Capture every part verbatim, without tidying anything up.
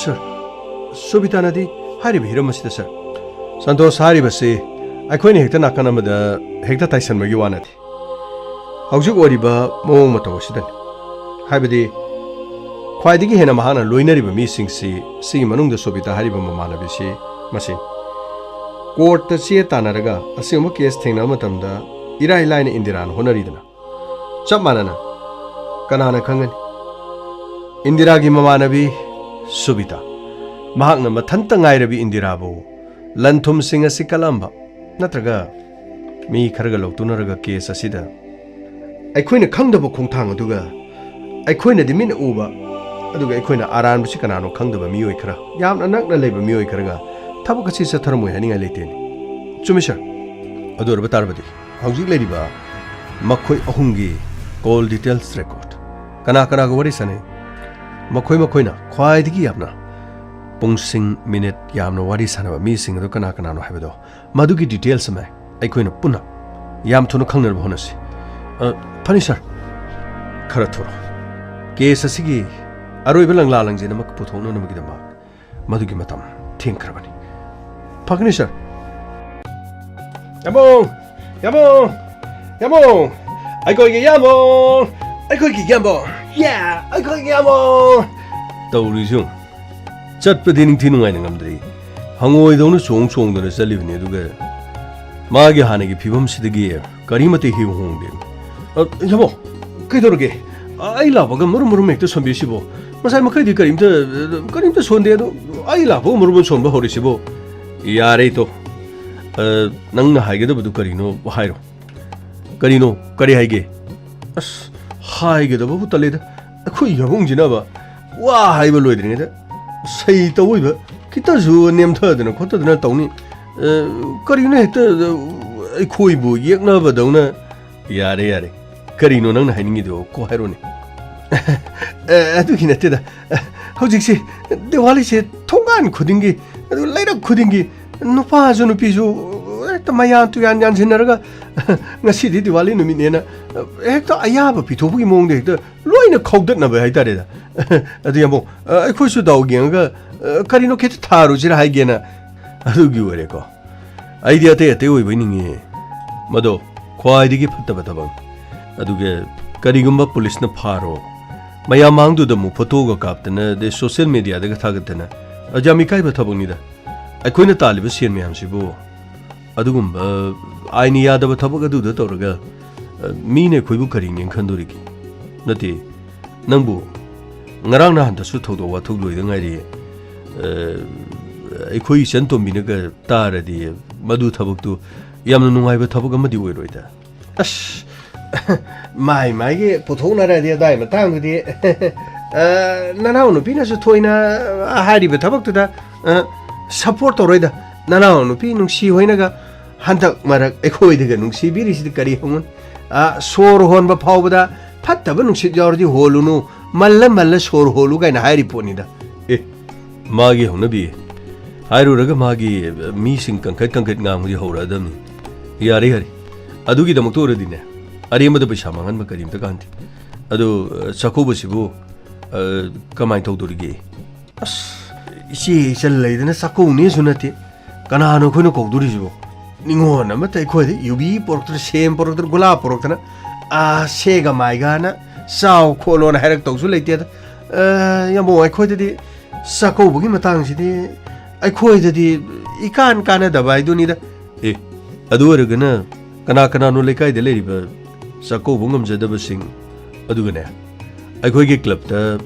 Sir, ꯁꯣꯕꯤꯇꯥꯅꯗꯤ ꯍꯥꯏꯔꯤꯕ ꯍꯤꯔꯝ ꯑꯁꯤꯗ, ꯁꯔ꯫ ꯁꯟꯇꯣꯁ, ꯍꯥꯏꯔꯤꯕꯁꯤ ꯑꯩꯈꯣꯏꯅ ꯍꯦꯛꯇ ꯅꯥꯀꯟ ꯑꯃꯗ ꯍꯦꯛꯇ ꯇꯥꯏꯁꯟꯕꯒꯤ ꯋꯥ ꯅꯠꯇꯦ꯫ ꯍꯧꯖꯤꯛ ꯑꯣꯏꯔꯤꯕ ꯃꯑꯣꯡ ꯃꯇꯧ ꯑꯁꯤꯗꯅꯤ꯫ ꯍꯥꯏꯕꯗꯤ, ꯈ꯭ꯋꯥꯏꯗꯒꯤ ꯍꯦꯟꯅ ꯃꯍꯥꯛꯅ ꯂꯣꯏꯅꯔꯤꯕ ꯃꯤꯁꯤꯡꯁꯤ, ꯁꯤꯒꯤ ꯃꯅꯨꯡꯗ ꯁꯣꯕꯤꯇꯥ ꯍꯥꯏꯔꯤꯕ ꯃꯃꯥꯟꯅꯕꯤꯁꯤ ꯃꯁꯤꯅꯤ꯫ ꯀꯣꯔꯠꯇ ꯆꯦ ꯇꯥꯟꯅꯔꯒ ꯑꯁꯤꯒꯨꯝꯕ ꯀꯦꯁ ꯊꯦꯡꯅꯕ ꯃꯇꯝꯗ ꯏꯔꯥꯏ ꯂꯥꯏꯅ ꯏꯟꯗꯤꯔꯥꯅ ꯍꯣꯠꯅꯔꯤꯗꯅ, ꯆꯞ ꯃꯥꯟꯅꯅ ꯀꯅꯥꯅ ꯈꯪꯒꯅꯤ? ꯏꯟꯗꯤꯔꯥꯒꯤ ꯃꯃꯥꯟꯅꯕꯤ ꯁꯨꯕꯤꯇꯥ, ꯃꯍꯥꯛꯅ ꯃꯊꯟꯇ ꯉꯥꯏꯔꯕꯤ ꯏꯟꯗꯤꯔꯥꯕꯨ ꯂꯟ ꯊꯨꯝꯁꯤꯡ ꯑꯁꯤ ꯀꯜꯂꯝꯕ, ꯅꯠꯇ꯭ꯔꯒ ꯃꯤ ꯈꯔꯒ ꯂꯧꯇꯨꯅꯔꯒ ꯀꯦꯁ ꯑꯁꯤꯗ ꯑꯩꯈꯣꯏꯅ ꯈꯪꯗꯕ ꯈꯣꯡꯊꯥꯡ ꯑꯗꯨꯒ, ꯑꯩꯈꯣꯏꯅꯗꯤ ꯃꯤꯠꯅ ꯎꯕ, ꯑꯗꯨꯒ ꯑꯩꯈꯣꯏꯅ ꯑꯔꯥꯟꯕꯁꯤ ꯀꯅꯥꯅꯣ ꯈꯪꯗꯕ ꯃꯤꯑꯣꯏ ꯈꯔ, ꯌꯥꯝꯅ ꯅꯛꯅ ꯂꯩꯕ ꯃꯤꯑꯣꯏ ꯈꯔꯒ ꯊꯕꯛ ꯑꯁꯤ ꯆꯠꯊꯔꯝꯃꯣꯏ ꯍꯥꯏꯅꯤꯡꯉꯥꯏ ꯂꯩꯇꯦꯅꯦ꯫ ꯆꯨꯝꯃꯤ, ꯁꯔ꯫ ꯑꯗꯨ ꯑꯣꯏꯔꯕ ꯇꯥꯔꯕꯗꯤ, ꯍꯧꯖꯤꯛ ꯂꯩꯔꯤꯕ ꯃꯈꯣꯏ ꯑꯍꯨꯝꯒꯤ ꯀꯣꯜ ꯗꯤꯇꯦꯜꯁ ꯔꯦꯀꯣꯔꯠ, ꯀꯅꯥ ꯀꯅꯥꯒ ꯋꯥꯔꯤ ꯁꯥꯟꯅꯩ, ꯃꯈꯣꯏ ꯃꯈꯣꯏꯅ ꯈ꯭ꯋꯥꯏꯗꯒꯤ ꯌꯥꯝꯅ ꯄꯨꯡꯁꯤꯡ, ꯃꯤꯅꯤꯠ ꯌꯥꯝꯅ ꯋꯥꯔꯤ ꯁꯥꯟꯅꯕ ꯃꯤꯁꯤꯡ ꯑꯗꯨ ꯀꯅꯥ ꯀꯅꯥꯅꯣ ꯍꯥꯏꯕꯗꯣ, ꯃꯗꯨꯒꯤ ꯗꯤꯇꯦꯜꯁ ꯑꯃ ꯑꯩꯈꯣꯏꯅ ꯄꯨꯟꯅ ꯌꯥꯝ ꯊꯨꯅ ꯈꯪꯅꯅꯕ ꯍꯣꯠꯅꯁꯤ꯫ ꯑ, ꯐꯅꯤ, ꯁꯔ꯫ ꯈꯔ ꯊꯨꯔꯣ꯫ ꯀꯦꯁ ꯑꯁꯤꯒꯤ ꯑꯔꯣꯏꯕ ꯂꯪꯂꯥ ꯂꯪꯖꯦꯜ ꯑꯃ ꯄꯨꯊꯣꯛꯅꯅꯕꯒꯤꯗꯃꯛ ꯃꯗꯨꯒꯤ ꯃꯇꯝ ꯊꯦꯡꯈ꯭ꯔꯕꯅꯤ꯫ ꯐꯒꯅꯤ, ꯁꯔ꯫ ꯌꯥꯝꯕꯨꯡ! ꯌꯥꯝꯕꯨꯡ! ꯌꯥꯝꯕꯨꯡ! ꯑꯩꯈꯣꯏꯒꯤ ꯌꯥꯝꯕꯨꯡ! ꯑꯩꯈꯣꯏꯒꯤ ꯌꯥꯝꯕꯨꯡ! ꯌꯥ! ꯑꯩꯈꯣꯏꯒꯤ ꯌꯥꯝꯕꯨꯡ! ꯇꯧꯔꯤꯁꯨ꯫ ꯆꯠꯄꯗꯤ ꯅꯤꯡꯊꯤ ꯅꯨꯡꯉꯥꯏꯅ ꯉꯝꯗ꯭ꯔꯤ꯫ ꯍꯪꯉꯣꯏꯗꯧꯅ ꯆꯣꯡ ꯆꯣꯡꯗꯅ ꯆꯠꯂꯤꯕꯅꯤ, ꯑꯗꯨꯒ ꯃꯥꯒꯤ ꯍꯥꯟꯅꯒꯤ ꯐꯤꯕꯝꯁꯤꯗꯒꯤ ꯀꯔꯤꯃꯠꯇ ꯏꯍꯣꯡ ꯍꯣꯡꯗꯦ꯫ ꯑ, ꯌꯥꯝꯕꯨꯡ, ꯀꯩꯗꯧꯔꯒꯦ? ꯑꯩ ꯂꯥꯛꯄꯒ ꯃꯔꯨꯝ ꯃꯔꯨꯝ ꯍꯦꯛꯇ ꯁꯣꯟꯕꯤꯁꯤꯕꯣ? ꯉꯁꯥꯏ ꯃꯈꯩꯗꯤ ꯀꯔꯤꯝꯇ, ꯀꯔꯤꯝꯇ ꯁꯣꯟꯗꯦ, ꯑꯗꯣ ꯑꯩ ꯂꯥꯛꯄꯒ ꯃꯔꯨꯝ ꯃꯔꯨꯝ ꯁꯣꯟꯕ ꯍꯧꯔꯤꯁꯤꯕꯣ? ꯌꯥꯔꯦ, ꯏꯇꯣ꯫ ꯑ, ꯅꯪꯅ ꯍꯥꯏꯒꯗꯕꯗꯨ ꯀꯔꯤꯅꯣ ꯍꯥꯏꯔꯣ꯫ ꯀꯔꯤꯅꯣ? ꯀꯔꯤ ꯍꯥꯏꯒꯦ? ꯑꯁ, ꯍꯥꯏꯒꯗꯕꯕꯨ ꯇꯜꯂꯦꯗ꯫ ꯑꯩꯈꯣꯏ ꯌꯥꯕꯨꯡꯁꯤꯅꯕ ꯋꯥ ꯍꯥꯏꯕ ꯂꯣꯏꯗ꯭ꯔꯤꯉꯩꯗ ꯁꯩ ꯇꯧꯕ ꯈꯤꯇꯁꯨ ꯅꯦꯝꯊꯗꯅ ꯈꯣꯠꯇꯗꯅ ꯇꯧꯅꯤ꯫ ꯑ, ꯀꯔꯤꯅꯣ ꯍꯦꯛꯇ, ꯑ, ꯑꯩꯈꯣꯏꯕꯨ ꯌꯦꯛꯅꯕꯗꯧꯅ꯫ ꯌꯥꯔꯦ, ꯌꯥꯔꯦ꯫ ꯀꯔꯤꯅꯣ ꯅꯪꯅ ꯍꯥꯏꯅꯤꯡꯉꯤꯗꯣ? ꯀꯣ ꯍꯥꯏꯔꯣꯅꯦ꯫ ꯑ, ꯑꯗꯨꯒꯤ ꯅꯠꯇꯦꯗ꯫ ꯍꯧꯖꯤꯛꯁꯦ ꯗꯤꯋꯥꯂꯤꯁꯦ ꯊꯣꯡꯒꯥꯟ ꯈꯨꯗꯤꯡꯒꯤ, ꯑꯗꯨ ꯂꯩꯔꯛ ꯈꯨꯗꯤꯡꯒꯤ ꯅꯨꯄꯥꯁꯨ ꯅꯨꯄꯤꯁꯨ ꯍꯦꯛꯇ ꯃꯌꯥꯟ ꯇꯨꯌꯥꯟ ꯌꯥꯟꯁꯤꯟꯅꯔꯒ ꯉꯁꯤꯗꯤ ꯗꯤꯋꯥꯂꯤ ꯅꯨꯃꯤꯠꯅꯦꯅ ꯍꯦꯛꯇ ꯑꯌꯥꯕ ꯄꯤꯊꯣꯛꯄꯒꯤ ꯃꯑꯣꯡꯗ ꯍꯦꯛꯇ ꯂꯣꯏꯅ ꯈꯧꯗꯠꯅꯕ ꯍꯥꯏꯇꯥꯔꯦꯗ꯫ ꯑꯗꯨ ꯌꯥꯝꯕꯨꯡ, ꯑ, ꯑꯩꯈꯣꯏꯁꯨ ꯗꯥꯎ ꯌꯦꯡꯉꯒ, ꯑ, ꯀꯔꯤꯅꯣ ꯈꯤꯇ ꯊꯥꯔꯨꯁꯤꯔ ꯍꯥꯏꯒꯦꯅ꯫ ꯑꯗꯨꯒꯤ ꯑꯣꯏꯔꯦꯀꯣ꯫ ꯑꯩꯗꯤ ꯑꯇꯩ ꯑꯇꯩ ꯑꯣꯏꯕꯩ ꯅꯤꯡꯉꯤ꯫ ꯃꯗꯣ ꯈ꯭ꯋꯥꯏꯗꯒꯤ ꯐꯠꯇꯕ ꯊꯕꯛꯅꯤ꯫ ꯑꯗꯨꯒ ꯀꯔꯤꯒꯨꯝꯕ ꯄꯨꯂꯤꯁꯅ ꯐꯥꯔꯣ, ꯃꯌꯥꯝ ꯃꯥꯡꯗꯨꯗ ꯑꯃꯨꯛ ꯐꯣꯇꯣꯒ ꯀꯥꯞꯇꯅ, ꯑꯗꯩ ꯁꯣꯁꯤꯌꯦꯜ ꯃꯦꯗꯤꯌꯥꯗꯒ ꯊꯥꯒꯠꯇꯅ, ꯑ, ꯌꯥꯝ ꯏꯀꯥꯏꯕ ꯊꯕꯛꯅꯤꯗ꯫ ꯑꯩꯈꯣꯏꯅ ꯇꯥꯜꯂꯤꯕ ꯁꯦꯟ ꯃꯌꯥꯝꯁꯤꯕꯨ ꯑꯗꯨꯒꯨꯝꯕ ꯑꯥꯏꯟ ꯌꯥꯗꯕ ꯊꯕꯛ ꯑꯗꯨꯗ ꯇꯧꯔꯒ, ꯑ, ꯃꯤꯅ ꯑꯩꯈꯣꯏꯕꯨ ꯀꯔꯤꯅꯦꯅ ꯈꯟꯗꯣꯔꯤꯒꯦ? ꯅꯠꯇꯦ, ꯅꯪꯕꯨ ꯉꯔꯥꯡ ꯅꯍꯥꯟꯗꯁꯨ ꯊꯧꯗꯣꯛ ꯋꯥꯊꯣꯛ ꯂꯣꯏꯗ ꯉꯥꯏꯔꯤ꯫ ꯑ, ꯑꯩꯈꯣꯏ ꯏꯆꯟ ꯇꯣꯝꯕꯤꯅꯒ ꯇꯥꯔꯗꯤ ꯃꯗꯨ ꯊꯕꯛꯇꯨ ꯌꯥꯝꯅ ꯅꯨꯡꯉꯥꯏꯕ ꯊꯕꯛ ꯑꯃꯗꯤ ꯑꯣꯏꯔꯣꯏꯗ꯫ ꯑꯁ, ꯃꯥꯏ ꯃꯥꯏꯒꯤ ꯄꯨꯊꯣꯛꯅꯔꯗꯤ ꯑꯗꯨꯋꯥꯏ ꯃꯇꯥꯡꯗꯨꯗꯤ, ꯑ, ꯅꯅꯥꯎ ꯅꯨꯄꯤꯅꯁꯨ ꯊꯣꯏꯅ, ꯑ, ꯍꯥꯏꯔꯤꯕ ꯊꯕꯛꯇꯨꯗ, ꯑ, ꯁꯞꯄꯣꯔꯠ ꯇꯧꯔꯣꯏꯗ꯫ ꯅꯅꯥꯎ ꯅꯨꯄꯤ ꯅꯨꯡꯁꯤ ꯍꯣꯏꯅꯒ ꯍꯟꯗꯛ ꯃꯔꯛ ꯑꯩꯈꯣꯏꯗꯒ ꯅꯨꯡꯁꯤꯕꯤꯔꯤꯁꯤꯗꯤ ꯀꯔꯤ ꯍꯪꯉꯨꯅꯤ? ꯑ, ꯁꯣꯔ ꯍꯣꯟꯕ ꯐꯥꯎꯕꯗ ꯐꯠꯇꯕ ꯅꯨꯡꯁꯤꯠ ꯌꯥꯎꯔꯗꯤ ꯍꯣꯜꯂꯨꯅꯨ, ꯃꯜꯂ ꯃꯜꯂ ꯁꯣꯔ ꯍꯣꯜꯂꯨ ꯀꯥꯏꯅ ꯍꯥꯏꯔꯤ ꯄꯣꯠꯅꯤꯗ꯫ ꯑꯦ, ꯃꯥꯒꯤ ꯍꯧꯅꯕꯤ ꯍꯥꯏꯔꯨꯔꯒ ꯃꯥꯒꯤ ꯃꯤꯁꯤꯡ ꯀꯪꯈꯠ ꯀꯪꯈꯠ ꯉꯥꯡꯕꯗꯤ ꯍꯧꯔꯛꯑꯗꯕꯅꯤ꯫ ꯌꯥꯔꯦ, ꯌꯥꯔꯦ꯫ ꯑꯗꯨꯒꯤꯗꯃꯛꯇ ꯑꯣꯏꯔꯗꯤꯅꯦ, ꯑꯔꯦꯝꯕꯗ ꯄꯩꯁꯥ ꯃꯥꯡꯍꯟꯕ ꯀꯔꯤꯝꯇ ꯀꯥꯟꯗꯦ꯫ ꯑꯗꯨ, ꯑ, ꯆꯥꯛꯀꯧꯕꯁꯤꯕꯨ, ꯑ, ꯀꯃꯥꯏꯅ ꯇꯧꯗꯣꯔꯤꯒꯦ? ꯑꯁ, ꯏꯆꯦ ꯏꯆꯜ ꯂꯩꯗꯅ ꯆꯥꯛꯀꯧꯅꯦꯁꯨ ꯅꯠꯇꯦ꯫ ꯀꯅꯥꯅꯣ ꯑꯩꯈꯣꯏꯅ ꯀꯧꯗꯣꯔꯤꯁꯤꯕꯣ? ꯅꯤꯉꯣꯜ ꯑꯃꯠꯇ ꯑꯩꯈꯣꯏꯗ ꯌꯨꯕꯤ ꯄꯨꯔꯛꯇꯅ, ꯁꯦꯝ ꯄꯨꯔꯛꯇꯅ, ꯒꯨꯂꯥꯞ ꯄꯨꯔꯛꯇꯅ, ꯑꯥ, ꯁꯦꯒ ꯃꯥꯏꯒꯅ ꯆꯥꯎ ꯈꯣꯠꯂꯣꯅ ꯍꯥꯏꯔꯛꯇꯧꯁꯨ ꯂꯩꯇꯦꯗ꯫ ꯑ, ꯌꯥꯝꯕꯨꯡ, ꯑꯩꯈꯣꯏꯗꯗꯤ ꯆꯥꯛꯀꯧꯕꯒꯤ ꯃꯇꯥꯡꯁꯤꯗꯤ ꯑꯩꯈꯣꯏꯗꯗꯤ ꯏꯀꯥꯟ ꯀꯥꯟꯅꯗꯕ ꯍꯥꯏꯗꯨꯅꯤꯗ꯫ ꯑꯦ, ꯑꯗꯨ ꯑꯣꯏꯔꯒꯅ ꯀꯅꯥ ꯀꯅꯥꯅꯣ ꯂꯩꯀꯥꯏꯗ ꯂꯩꯔꯤꯕ ꯆꯥꯛꯀꯧꯕ ꯉꯝꯖꯗꯕꯁꯤꯡ? ꯑꯗꯨꯒꯅꯦ, ꯑꯩꯈꯣꯏꯒꯤ ꯀ꯭ꯂꯕꯇ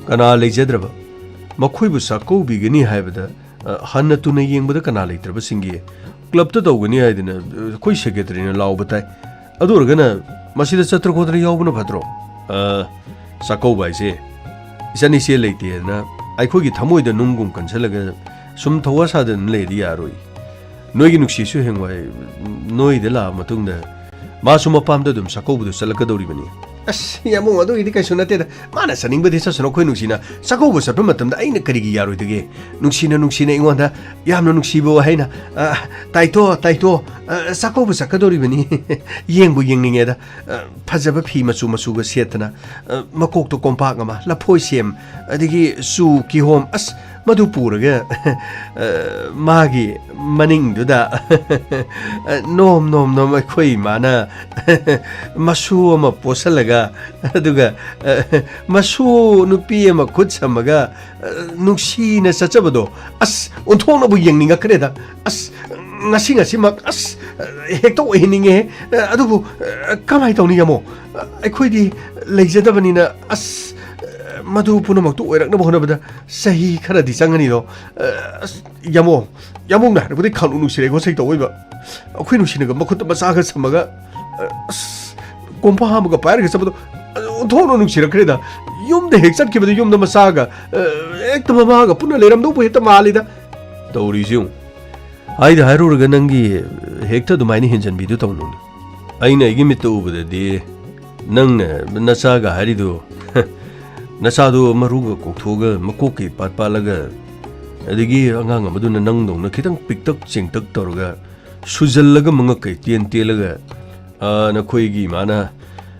ꯀꯅꯥ ꯂꯩꯖꯗ꯭ꯔꯕ, ꯃꯈꯣꯏꯕꯨ ꯆꯥꯛꯀꯧꯕꯤꯒꯅꯤ ꯍꯥꯏꯕꯗ, ꯑ, ꯍꯟꯅ ꯇꯨꯅ ꯌꯦꯡꯕꯗ ꯀꯅꯥ ꯂꯩꯇ꯭ꯔꯕꯁꯤꯡꯒꯤ ꯀ꯭ꯂꯕꯇ ꯇꯧꯒꯅꯤ ꯍꯥꯏꯗꯅ, ꯑ, ꯑꯩꯈꯣꯏ ꯁꯦꯀ꯭ꯔꯦꯇꯔꯤꯅ ꯂꯥꯎꯕ ꯇꯥꯏ꯫ ꯑꯗꯨ ꯑꯣꯏꯔꯒꯅ ꯃꯁꯤꯗ ꯆꯠꯇ꯭ꯔ ꯈꯣꯠꯇ꯭ꯔ ꯌꯥꯎꯕꯅ ꯐꯠꯇ꯭ꯔꯣ? ꯑ, ꯆꯥꯛꯀꯧꯕ ꯍꯥꯏꯁꯦ ꯏꯆꯟ ꯏꯆꯦ ꯂꯩꯇꯦꯅ ꯑꯩꯈꯣꯏꯒꯤ ꯊꯃꯣꯏꯗ ꯅꯨꯡꯒꯨꯝ ꯀꯟꯁꯤꯜꯂꯒ ꯁꯨꯝ ꯊꯧꯋꯥ ꯁꯥꯗꯅ ꯂꯩꯔꯗꯤ ꯌꯥꯔꯣꯏ꯫ ꯅꯣꯏꯒꯤ ꯅꯨꯡꯁꯤꯁꯨ ꯍꯌꯦꯡꯋꯥꯏ ꯅꯣꯏꯗ ꯂꯥꯛꯑ ꯃꯇꯨꯡꯗ ꯃꯥꯁꯨ ꯃꯄꯥꯝꯗ ꯑꯗꯨꯝ ꯆꯥꯛꯀꯧꯕꯗ ꯆꯠꯂꯛꯀꯗꯧꯔꯤꯕꯅꯤ꯫ ꯑꯁ, ꯌꯥꯝꯕꯨꯡ, ꯑꯗꯨꯒꯤꯗꯤ ꯀꯩꯁꯨ ꯅꯠꯇꯦꯗ꯫ ꯃꯥꯅ ꯆꯠꯅꯤꯡꯕꯗꯤ ꯆꯠꯁꯅꯨ, ꯑꯩꯈꯣꯏ ꯅꯨꯡꯁꯤꯅ ꯆꯥꯛꯀꯧꯕ ꯆꯠꯄ ꯃꯇꯝꯗ ꯑꯩꯅ ꯀꯔꯤꯒꯤ ꯌꯥꯔꯣꯏꯗꯒꯦ? ꯅꯨꯡꯁꯤꯅ ꯅꯨꯡꯁꯤꯅ ꯑꯩꯉꯣꯟꯗ ꯌꯥꯝꯅ ꯅꯨꯡꯁꯤꯕ ꯋꯥꯍꯩꯅ, "ꯑ, ꯇꯥꯏꯇꯣ, ꯇꯥꯏꯇꯣ, ꯑ, ꯆꯥꯛꯀꯧꯕ ꯆꯠꯀꯗꯧꯔꯤꯕꯅꯤ꯫ ꯌꯦꯡꯕꯨ ꯌꯦꯡꯅꯤꯡꯉꯦꯗ꯫ ꯑ, ꯐꯖꯕ ꯐꯤ ꯃꯆꯨ ꯃꯆꯨꯒ ꯁꯦꯠꯇꯅ, ꯑ, ꯃꯀꯣꯛꯇ ꯀꯣꯝꯄꯥꯛ ꯑꯃ, ꯂꯐꯣꯏ ꯁꯦꯝ, ꯑꯗꯒꯤ ꯆꯨ ꯀꯤꯍꯣꯝ, ꯑꯁ, ꯃꯗꯨ ꯄꯨꯔꯒ, ꯑ, ꯃꯥꯒꯤ ꯃꯅꯤꯡꯗꯨꯗ, ꯑ, ꯅꯣꯝ ꯅꯣꯝ ꯅꯣꯝ ꯑꯩꯈꯣꯏ ꯏꯃꯥꯅ ꯃꯁꯨ ꯑꯃ ꯄꯣꯠꯁꯜꯂꯒ, ꯑꯗꯨꯒ, ꯑ, ꯃꯁꯨ ꯅꯨꯄꯤ ꯑꯃ ꯈꯨꯠ ꯁꯝꯃꯒ, ꯑ, ꯅꯨꯡꯁꯤꯅ ꯆꯠꯆꯕꯗꯣ, ꯑꯁ, ꯑꯣꯟꯊꯣꯛꯅꯕꯨ ꯌꯦꯡꯅꯤꯡꯉꯛꯈ꯭ꯔꯦꯗ꯫ ꯑꯁ, ꯉꯁꯤ ꯉꯁꯤꯃꯛ, ꯑꯁ, ꯍꯦꯛꯇ ꯑꯣꯏꯍꯟꯅꯤꯡꯉꯦ꯫ ꯑꯗꯨꯕꯨ, ꯀꯃꯥꯏꯅ ꯇꯧꯅꯤ, ꯌꯥꯝꯕꯨꯡ? ꯑꯩꯈꯣꯏꯗꯤ ꯂꯩꯖꯗꯕꯅꯤꯅ, ꯑꯁ, ꯃꯗꯨ ꯄꯨꯝꯅꯃꯛꯇꯨ ꯑꯣꯏꯔꯛꯅꯕ ꯍꯣꯠꯅꯕꯗ ꯆꯍꯤ ꯈꯔꯗꯤ ꯆꯪꯒꯅꯤꯗꯣ꯫ ꯑꯁ, ꯌꯥꯝꯕꯨꯡ, ꯌꯥꯝꯕꯨꯡꯅ ꯍꯥꯏꯔꯛꯄꯗꯤ ꯈꯪꯅꯨ ꯅꯨꯡꯁꯤꯔꯦ, ꯉꯁꯤ ꯇꯧꯕ꯫ ꯑꯩꯈꯣꯏ ꯅꯨꯡꯁꯤꯅꯒ ꯃꯈꯨꯠꯇ ꯃꯆꯥꯒ ꯁꯝꯃꯒ, ꯑꯁ, ꯀꯣꯝꯄꯥ ꯑꯃꯒ ꯄꯥꯏꯔꯒ ꯆꯠꯄꯗꯣ, ꯑꯣꯟꯊꯣꯛꯅ ꯅꯨꯡꯁꯤꯔꯛꯈ꯭ꯔꯦꯗ꯫ ꯌꯨꯝꯗ ꯍꯦꯛ ꯆꯠꯈꯤꯕꯗ ꯌꯨꯝꯗ ꯃꯆꯥꯒ, ꯑ, ꯍꯦꯛꯇ ꯃꯃꯥꯒ ꯄꯨꯟꯅ ꯂꯩꯔꯝꯗꯧꯕꯨ ꯍꯦꯛꯇ ꯃꯥꯜꯂꯤꯗ꯫ ꯇꯧꯔꯤꯁꯤ ꯌꯦꯡꯉꯨ꯫ ꯍꯥꯏꯗ ꯍꯥꯏꯔꯨꯔꯒ ꯅꯪꯒꯤ ꯍꯦꯛꯇ ꯑꯗꯨꯃꯥꯏꯅ ꯍꯦꯟꯖꯟꯕꯤꯗꯨ ꯇꯧꯅꯨꯅꯦ꯫ ꯑꯩꯅ ꯑꯩꯒꯤ ꯃꯤꯠꯇ ꯎꯕꯗꯗꯤ ꯅꯪꯅ ꯅꯆꯥꯒ ꯍꯥꯏꯔꯤꯗꯨ, ꯅꯆꯥꯗꯨ ꯃꯔꯨꯒ ꯀꯣꯛꯊꯣꯛꯑꯒ ꯃꯀꯣꯛꯀ ꯏꯄꯥꯠ ꯄꯥꯠꯂꯒ, ꯑꯗꯒꯤ ꯑꯉꯥꯡ ꯑꯃꯗꯨꯅ ꯅꯪꯗꯧꯅ ꯈꯤꯇꯪ ꯄꯤꯛꯇꯛ ꯆꯦꯡꯇꯛ ꯇꯧꯔꯒ, ꯁꯨꯖꯜꯂꯒ ꯃꯉꯛꯀ ꯏꯇꯦꯟ ꯇꯦꯜꯂꯒ, ꯑ, ꯅꯈꯣꯏꯒꯤ ꯏꯃꯥꯅ,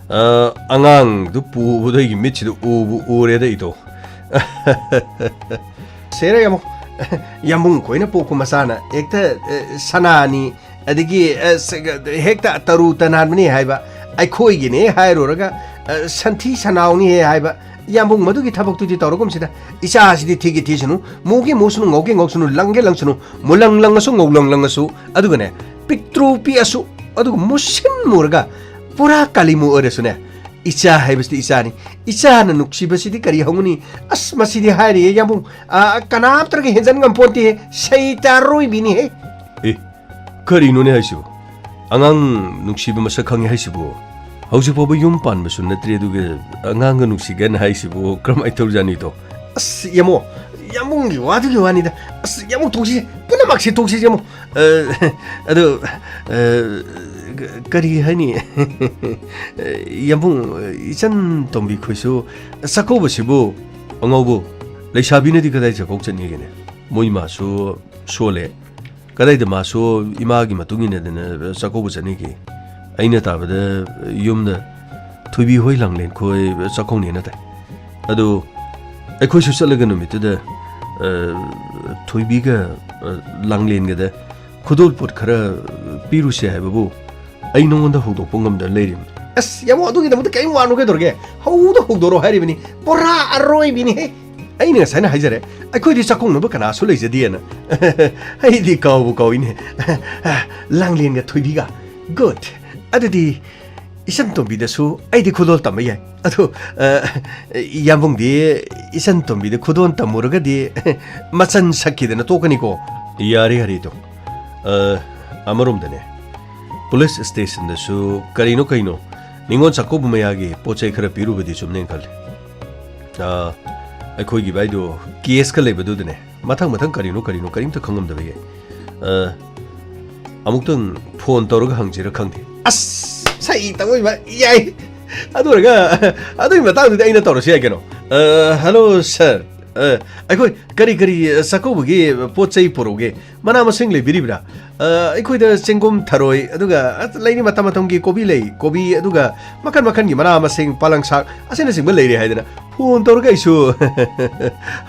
ꯑ, ꯑꯉꯥꯡꯗꯨ ꯄꯨꯕꯗꯣ ꯑꯩꯒꯤ ꯃꯤꯠꯁꯤꯗ ꯎꯕꯨ ꯎꯔꯦꯗ, ꯏꯇꯧ꯫ ꯁꯦꯔ ꯌꯥꯝꯕꯨꯡ, ꯌꯥꯝꯕꯨꯡ ꯈꯣꯏꯅ ꯄꯣꯛꯄ ꯃꯆꯥꯅ ꯍꯦꯛꯇ, ꯑ, ꯁꯅꯥꯅꯤ, ꯑꯗꯒꯤ, ꯑ, ꯁ-, ꯍꯦꯛꯇ ꯇꯔꯨ ꯇꯅꯥꯟꯕꯅꯤ ꯍꯥꯏꯕ, ꯑꯩꯈꯣꯏꯒꯤꯅꯦ ꯍꯥꯏꯔꯨꯔꯒ, ꯑ, ꯁꯟꯊꯤ ꯁꯟꯅꯥꯎꯅꯤ ꯍꯦ ꯍꯥꯏꯕ, ꯌꯥꯝꯕꯨꯡ, ꯃꯗꯨꯒꯤ ꯊꯕꯛꯇꯨꯗꯤ ꯇꯧꯔꯒꯨꯝꯁꯤꯗ꯫ ꯏꯆꯥꯁꯤꯗꯤ ꯊꯤꯒꯦ ꯊꯤꯁꯅꯨ, ꯃꯨꯒꯦ ꯃꯨꯁꯅꯨ, ꯉꯧꯒꯦ ꯉꯧꯁꯅꯨ, ꯂꯪꯒꯦ ꯂꯪꯁꯅꯨ, ꯃꯨꯂꯪ ꯂꯪꯉꯁꯨ, ꯉꯧꯂꯪ ꯂꯪꯉꯁꯨ, ꯑꯗꯨꯒꯅꯦ, ꯄꯤꯛꯇ꯭ꯔꯨ ꯄꯤꯛꯑꯁꯨ, ꯑꯗꯨꯒ ꯃꯨꯁꯤꯟ ꯃꯨꯔꯒ ꯄꯨꯔꯥ ꯀꯥꯂꯤꯃꯨ ꯑꯣꯏꯔꯁꯨꯅꯦ, ꯏꯆꯥ ꯍꯥꯏꯕꯁꯤꯗꯤ ꯏꯆꯥꯅꯤ꯫ ꯏꯆꯥꯅ ꯅꯨꯡꯁꯤꯕꯁꯤꯗꯤ ꯀꯔꯤ ꯍꯧꯒꯅꯤ? ꯑꯁ, ꯃꯁꯤꯗꯤ ꯍꯥꯏꯔꯤꯌꯦ, ꯌꯥꯝꯕꯨꯡ, ꯑ, ꯀꯅꯥꯝꯇꯅꯒ ꯍꯦꯟꯖꯟ ꯉꯝꯄꯣꯟꯇꯦꯍꯦ, ꯁꯩꯇ ꯑꯔꯣꯏꯕꯤꯅꯤꯍꯦ꯫ ꯑꯦ, ꯀꯔꯤꯅꯣꯅꯦ ꯍꯥꯏꯁꯤꯕꯨ? ꯑꯉꯥꯡ ꯅꯨꯡꯁꯤꯕ ꯃꯁꯛ ꯈꯪꯉꯦ ꯍꯥꯏꯁꯤꯕꯨ? ꯍꯧꯖꯤꯛ ꯐꯥꯎꯕ ꯌꯨꯝ ꯄꯥꯟꯕꯁꯨ ꯅꯠꯇ꯭ꯔꯤ, ꯑꯗꯨꯒ ꯑꯉꯥꯡꯒ ꯅꯨꯡꯁꯤꯒꯅ ꯍꯥꯏꯁꯤꯕꯨ ꯀꯔꯝꯍꯥꯏꯅ ꯇꯧꯖꯥꯠꯅꯤꯗꯣ? ꯑꯁ, ꯌꯥꯝꯕꯨꯡ, ꯌꯥꯝꯕꯨꯡꯒꯤ ꯋꯥꯗꯨꯒꯤ ꯋꯥꯅꯤꯗ꯫ ꯑꯁ, ꯌꯥꯝꯕꯨꯡ, ꯇꯣꯛꯁꯤ, ꯄꯨꯝꯅꯃꯛꯁꯤ ꯇꯣꯛꯁꯤ, ꯌꯥꯝꯕꯨꯡ꯫ ꯑ, ꯑꯗꯨ, ꯑ, ꯀꯔꯤ ꯍꯥꯏꯅꯤ? ꯌꯥꯝꯕꯨꯡ, ꯏꯆꯟ ꯇꯣꯝꯕꯤ ꯈꯣꯏꯁꯨ ꯆꯥꯛꯀꯧꯕꯁꯤꯕꯨ ꯑꯉꯥꯎꯕ ꯂꯩꯁꯥꯕꯤꯅꯗꯤ ꯀꯗꯥꯏ ꯆꯥꯛꯀꯧ ꯆꯠꯅꯤꯒꯦꯅꯦ? ꯃꯣꯏ ꯃꯥꯁꯨ ꯁꯣꯜꯂꯦ꯫ ꯀꯗꯥꯏꯗ ꯃꯥꯁꯨ ꯏꯃꯥꯒꯤ ꯃꯇꯨꯡ ꯏꯟꯅꯗꯅ ꯆꯥꯛꯀꯧꯕ ꯆꯠꯅꯤꯒꯦ? ꯑꯩꯅ ꯇꯥꯕꯗ ꯌꯨꯝꯗ ꯊꯣꯏꯕꯤ ꯍꯣꯏ ꯂꯥꯡꯂꯦꯟ ꯈꯣꯏ ꯆꯥꯛꯀꯧꯅꯦꯅ ꯇꯥꯏ꯫ ꯑꯗꯨ ꯑꯩꯈꯣꯏꯁꯨ ꯆꯠꯂꯒ ꯅꯨꯃꯤꯠꯇꯨꯗ, ꯑ, ꯊꯣꯏꯕꯤꯒ, ꯑ, ꯂꯥꯡꯂꯦꯟꯒꯗ ꯈꯨꯗꯣꯜ ꯄꯣꯠ ꯈꯔ ꯄꯤꯔꯨꯁꯦ ꯍꯥꯏꯕꯕꯨ ꯑꯩ ꯅꯉꯣꯟꯗ ꯍꯧꯗꯣꯛꯄ ꯉꯝꯗꯅ ꯂꯩꯔꯤꯕꯅꯤ꯫ ꯑꯁ, ꯌꯥꯝꯕꯨꯡ, ꯑꯗꯨꯒꯤꯗꯃꯛꯇ ꯀꯔꯤꯝ ꯋꯥꯅꯣ ꯀꯩꯗꯧꯔꯒꯦ? ꯍꯧꯗ ꯍꯧꯗꯣꯔꯣ ꯍꯥꯏꯔꯤꯕꯅꯤ꯫ ꯄꯨꯔꯥ ꯑꯔꯣꯏꯕꯤꯅꯤꯍꯦ꯫ ꯑꯩꯅ ꯉꯁꯥꯏꯅ ꯍꯥꯏꯖꯔꯦ, ꯑꯩꯈꯣꯏꯗꯤ ꯆꯥꯛꯀꯧꯅꯕ ꯀꯅꯥꯁꯨ ꯂꯩꯖꯗꯦꯅ꯫ ꯑꯩꯗꯤ ꯀꯥꯎꯕꯨ ꯀꯥꯎꯏꯅꯦ꯫ ꯂꯥꯡꯂꯦꯟꯒ ꯊꯣꯏꯕꯤꯒ꯫ Good꯫ ꯑꯗꯨꯗꯤ ꯏꯆꯟ ꯇꯣꯝꯕꯤꯗꯁꯨ ꯑꯩꯗꯤ ꯈꯨꯗꯣꯜ ꯇꯝꯕ ꯌꯥꯏ꯫ ꯑꯗꯣ, ꯑ, ꯌꯥꯝꯕꯨꯡꯗꯤ ꯏꯆꯟ ꯇꯣꯝꯕꯤꯗ ꯈꯨꯗꯣꯜ ꯇꯝꯃꯨꯔꯒꯗꯤ ꯃꯆꯟ ꯁꯛꯈꯤꯗꯅ ꯇꯣꯛꯀꯅꯤꯀꯣ꯫ ꯌꯥꯔꯦ, ꯌꯥꯔꯦ, ꯏꯇꯥꯎ꯫ ꯑ, ꯑꯃꯔꯣꯝꯗꯅꯦ, ꯄꯨꯂꯤꯁ ꯁ꯭ꯇꯦꯁꯟꯗꯁꯨ ꯀꯔꯤꯅꯣ ꯀꯩꯅꯣ ꯅꯤꯉꯣꯜ ꯆꯥꯛꯀꯧꯕ ꯃꯌꯥꯒꯤ ꯄꯣꯠ ꯆꯩ ꯈꯔ ꯄꯤꯔꯨꯕꯗꯤ ꯆꯨꯝꯅꯦꯅ ꯈꯜꯂꯤ꯫ ꯑ, ꯑꯩꯈꯣꯏꯒꯤ ꯚꯥꯏꯗꯣ ꯀꯦꯁꯀ ꯂꯩꯕꯗꯨꯗꯅꯦ, ꯃꯊꯪ ꯃꯊꯪ ꯀꯔꯤꯅꯣ ꯀꯔꯤꯅꯣ ꯀꯔꯤꯝꯇ ꯈꯪꯉꯝꯗꯕ ꯌꯥꯏ꯫ ꯑ, ꯑꯃꯨꯛꯇꯪ ꯐꯣꯟ ꯇꯧꯔꯒ ꯍꯪꯁꯤꯔ ꯈꯪꯗꯦ꯫ ꯑꯁ, ꯁꯩ ꯇꯧꯕ ꯌꯥꯏ꯫ ꯑꯗꯨ ꯑꯣꯏꯔꯒ, ꯑꯗꯨꯒꯤ ꯃꯇꯥꯡꯗꯨꯗꯤ ꯑꯩꯅ ꯇꯧꯔꯁꯨ ꯌꯥꯏ ꯀꯩꯅꯣ꯫ ꯑ, hello sir꯫ ꯑ, ꯑꯩꯈꯣꯏ ꯀꯔꯤ ꯀꯔꯤ ꯆꯥꯛꯀꯧꯕꯒꯤ ꯄꯣꯠ ꯆꯩ ꯄꯨꯔꯛꯎꯒꯦ? ꯃꯅꯥ ꯃꯁꯤꯡ ꯂꯩꯕꯤꯔꯤꯕ꯭ꯔꯥ? ꯑ, ꯑꯩꯈꯣꯏꯗ ꯆꯦꯡꯒꯨꯝ, ꯊꯔꯣꯏ, ꯑꯗꯨꯒ ꯑꯁ, ꯂꯩꯔꯤ ꯃꯇꯝ ꯃꯇꯝꯒꯤ ꯀꯣꯕꯤ ꯂꯩ, ꯀꯣꯕꯤ, ꯑꯗꯨꯒ ꯃꯈꯟ ꯃꯈꯟꯒꯤ ꯃꯅꯥ ꯃꯁꯤꯡ, ꯄꯥꯂꯪ ꯁꯥꯛ ꯑꯁꯤꯅꯆꯤꯡꯕ ꯂꯩꯔꯦ ꯍꯥꯏꯗꯅ ꯐꯣꯟ ꯇꯧꯔꯒ ꯑꯩꯁꯨ